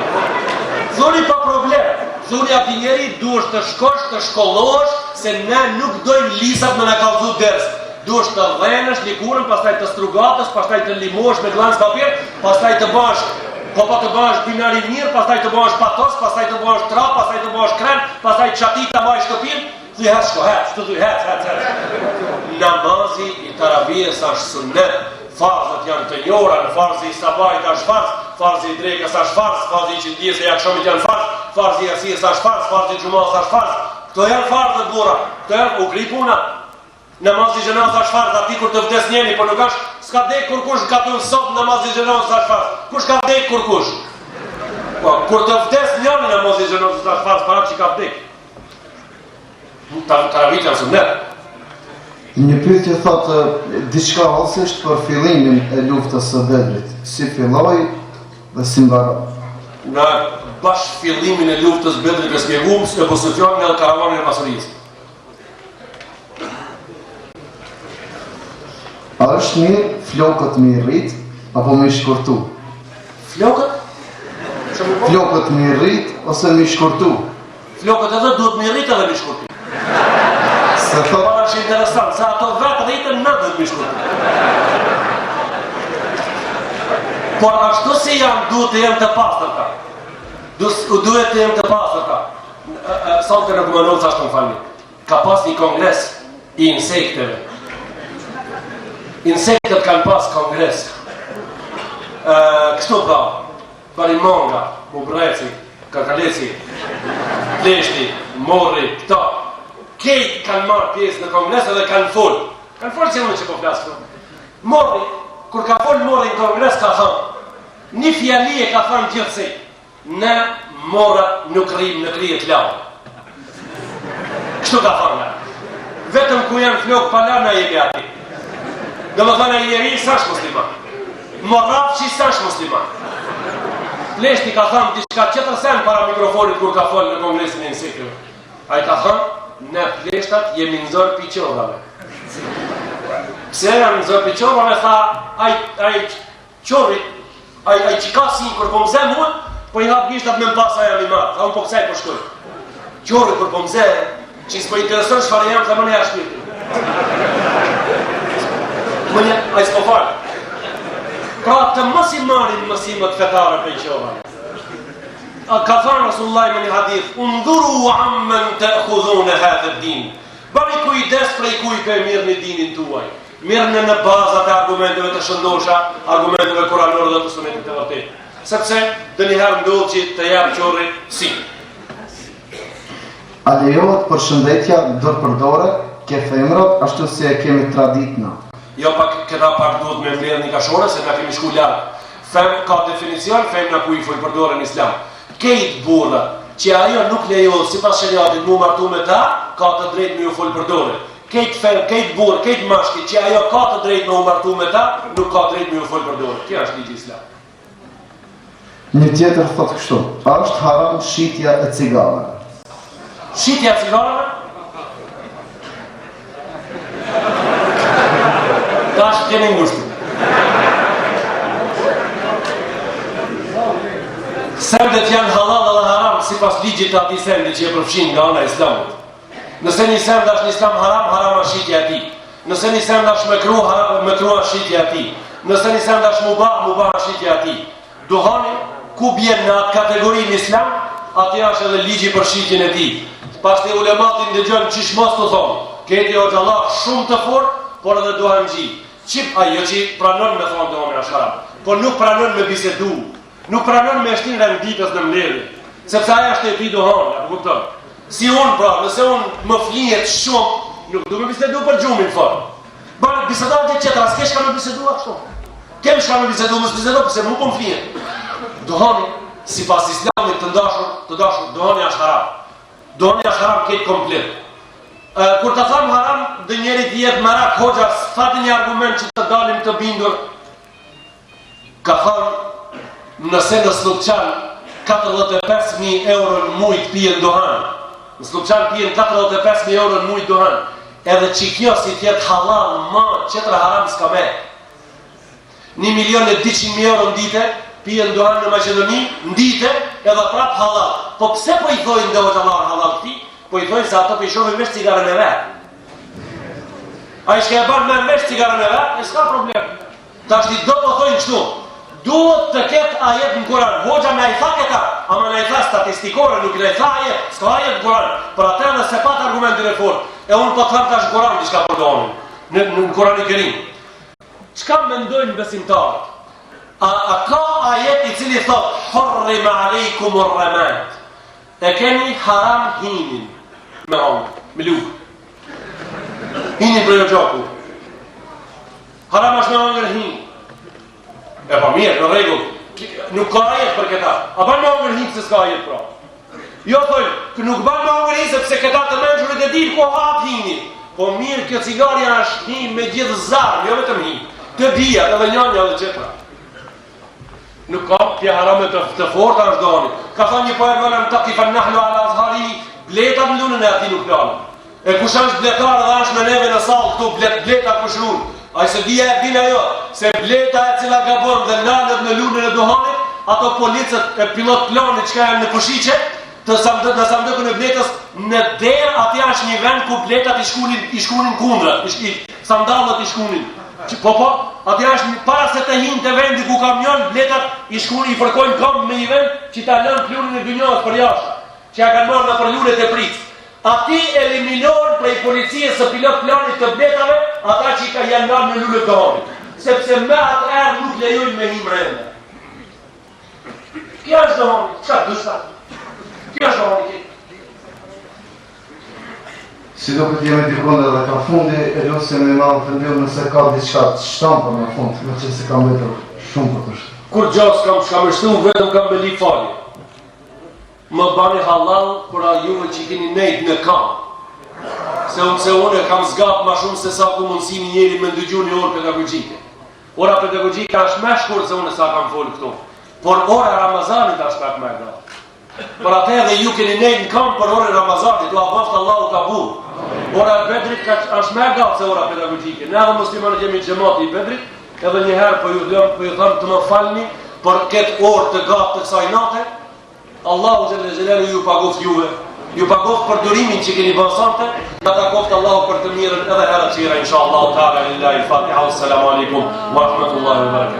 Thuni pa problem. Thuni atij njeri duhesh të shkosh, të shkollohesh, se ne nuk dojmë lisat me na kallzu ders. Duhesh të dhenësh likurën, pastaj të strugatësh, pastaj të limosh me gllancë papir, pastaj të bësh po po të bësh binar i mirë, pastaj të bësh patos, pastaj të bësh tra, pastaj të bësh kren, pastaj çati ta mbaj shtëpinë, thuj hec shko, hec, tu thuj hec, hec, hec. Namazi i teravisë është sunnet, farzët janë të njohura, në farzi i sabahit është farz, farzi i drekës është farz, farzi i iqindisë e akshamit janë farz, farzi i jacisë është farz, farzi i xhumasë është farz. Këto janë farzët burra, këto janë u kry puna. Namazi i xhenazës është farz aty kur të vdes njeri, po nuk është, s'ka vdek kurkush në katun sot namazi i xhenazës është farz. Kush ka vdek kurkush? Po kur të vdes njeri namazi i xhenazës është farz para që ka vdek. Ta teravitë janë sunnet. Një pyetje thotë diçka hollësisht për fillimin e luftës së Bedrit, si filloi dhe si mbaroi. Na bash fillimin e luftës Bedrit e spjegum, Ebu Sufjanin edhe karavanin e pasurisë. A është mirë flokët me i rrit apo me i shkurtu? Flokët? Flokët me i rrit ose me i shkurtu? Flokët edhe duhet me i rrit edhe me i shkurtu. Se thot... Para është interesant, se ato vetë rriten, na duhet me i shkurtu. Por ashtu si janë, duhet të jenë të pastërta. Duhet të jenë të pastërta. Sonte në Kumanovë thashë të më falni. Ka pas një kongres i insekteve. Insektet kanë pas kongres. Ë, kështu pra, parimanga, bubrreci, karkaleci, pleshti, morri, këto. Kejt kanë marrë pjesë në kongres edhe kanë fol. Kanë fol si unë që po flas këtu. Morri, kur ka fol morri në kongres ka thënë, një fjali e ka thënë gjithsej. Ne morrat nuk rrim në krye të larë. Kështu ka thënë. Vetëm ku janë flokë pa la na jemi aty. Domethënë ai njeri s'është musliman. Morrafshi s'është musliman. Pleshti ka thënë diçka tjetër sen para mikrofonit kur ka folë në kongresin e insekteve. Ai ka thënë, ne pleshtat jemi nxorë pi qorrave. Pse janë nxorë pi qorrave, tha, ai, ai Qorri, ai ai që ka si kur po më zë mua, po i hap gishtat me më pa sa jam i madh, tha unë po kësaj po shkoj. Qorri kur po më zë, që s'po intereson çfarë jam, tha më ja shpirtin. Më një, ai s'po fal. Pra të mos i marrim mësimet fetare prej qorrave. A ka thënë Rasulullah në një hadith, "Undhuru amman ta'khudhuna hadha ad-din." Bani kujdes prej kujt po e mirrni dinin tuaj. Mirrne në bazat e argumenteve të shëndosha, argumenteve kuranore dhe të sunetit të vërtetë. Sepse ndonjëherë ndodh që të jap qorri si. A lejohet përshëndetja dorë për dore ke femrat ashtu si e kemi traditë na? Jo pak këta pak duhet me mbledh një kashore se na kemi shku larg. Fem ka definicion femna ku i fol për dore në islam. Kejt burrat që ajo nuk lejohet sipas sheriatit mu martu me ta, ka të drejtë me ju fol për dore. Kejt fem, kejt burrë, kejt mashki që ajo ka të drejtë me u martu me ta, nuk ka drejtë me ju fol për dore. Kjo është ligji islam. Një tjetër thotë kështu, a është haram shitja e cigareve? Shitja e cigareve? Tash keni ngushtu. Sendet janë halal dhe haram sipas ligjit të atij sendi që e përfshin nga ana e islamit. Nëse një send është në islam haram, haram është shitja e tij. Nëse një send është mekruh, haram, mekruh është shitja e tij. Nëse një send është mubah, mubah është shitja e tij. Duhani, ku bjen në atë kategori në islam, aty është edhe ligji për shitjen e tij. Pastaj ulemat i ndëgjon qysh mos të thonë. Keti hoxhallar shumë të fortë, por edhe duhanxhi. Qip ai jo që pranon me thonë duhani është haram, por nuk pranon me bisedu, nuk pranon me shti n'rend ditës në mbledhje, sepse ai është e pi duhan, apo kupton? Si unë pra, nëse unë më flihet shumë, nuk du me bisedu për gjumin fort. Bane, bisedo gjë tjetër, as ke shka me bisedu kështu. Kem shka me bisedu, mos bisedo, përse mu po më flihet. Duhani, sipas islamit të dashur, të dashur, duhani është haram. Duhani është haram këtë komplet. Kur të them haram, ndonjërit i jet merak hoxha, s'tha një argument që të dalim të bindur. Ka thënë, nëse në Sllupçan 45.000 euro në muj të pijen duhan, në Sllupçan pijen 45.000 euro në muj duhan, edhe që kjo si t'jetë halal, ma qetër haram s'ka me. 1 milion e 200 mijë euro në dite, pijen duhan në Maqedoni, në dite, edhe prap halal. Po pse po i thojnë do hoxhallarë halal këtij? Po i thojnë se ato po i shohin veç cigaren e vet. Ai çka e ban men veç cigaren e vet, e s'ka problem. Tashti do po thojnë kështu. Duhet të ketë ajet në Kur'an. Hoxha na i tha këta, ama na i tha statistikore, nuk na i tha ajet, s'ka ajet në Kur'an. Për atë edhe s'e pat argumentin e fortë. E unë po të them tash në Kur'an diçka për duhanin. Në në Kur'anin Kerim. Çka mendojnë besimtarët? A, a ka ajet i cili thot hurrima alejkum rramad? E keni haram hinin me hangër, me lugë. Hinin prej oxhaku. Haram është me hangër hin. E pa mirë, në rregull. Nuk ka ajet për këta. A ban me hangër hin se s'ka ajet pra? Jo thojnë, kë nuk ban me hangër hi sepse këta të mençurit e dinë ku hahet hini. Po mirë, kjo cigarja është hi me gjithë zarm, jo vetëm hi. Të dyja, edhe njënja edhe qetra. Nuk ka pje harame të, të forta është duhani. Ka thonë një poet ve lem takifen nahlu ala azharihi, bletat në lulen e atij nuk nalen. E kush është bletar dhe është me neve në sallë këtu, blet, bleta kush run. Ai s'e di a e din ajo, se bleta e cila gabon dhe nalet në lulen e duhanit, ato policët e pilot planit çka janë në Koshiqe, të sandë, në sandëkun e bletës, në derë aty është një vend ku bletat i shkunin, i shkunin kundrat, i, i, sandallët i shkunin. Që, po po, aty është një, para se të hinë te vendi ku kamion, bletat i shkunin, i fërkojnë këmbë në një vend që ta lënë pluhurin e dynjasë për jashtë, që ja kanë marrë nëpër lulet e pritë. Aty eliminohen prej policisë së pilot planit të bletave ata që i ka janë nalë në lule të duhanit, sepse me atë erë nuk lejojnë me hi mrenda. Kjo është duhani, çka dushta? Kjo është duhani ki. Si duket jemi dikund edhe ka fundi, e lusim Imam Efendiun nëse ka diçka të shton për në fund, meqenëse ka mbetur shumë për të shtu. Kurgjo s'kam çka me shtu, vetëm kam me lyp falje. Më bani hallall për a juve që keni nejt në kam. Se unë se unë e kam zgat ma shumë se sa ku mundësi një njeri me ndëgju një orë pedagogjike. Ora pedagogjike është më shkurt se unë sa kam folë këtu. Por ora e Ramazanit është pak më e gatë. Për atë edhe ju keni nejt në kam për orën e Ramazanit, ua bëftë Allahu kabul. Ora e Bedrit ka, është më e gatë se ora pedagogjike. Ne edhe muslimanët jemi xhemati i Bedrit, edhe një herë po ju lëm, po ju them të më falni për këtë orë të gatë të kësaj nate, Allahu xhelle xhelaluhu ju pagoft juve, ju pagoft për durimin që keni bërë sonte, na takoft Allahu për të mirën edhe herë tjera inshallah taala lillahi fatiha wassalamu alaikum wa rahmatullahi wa barakatuh.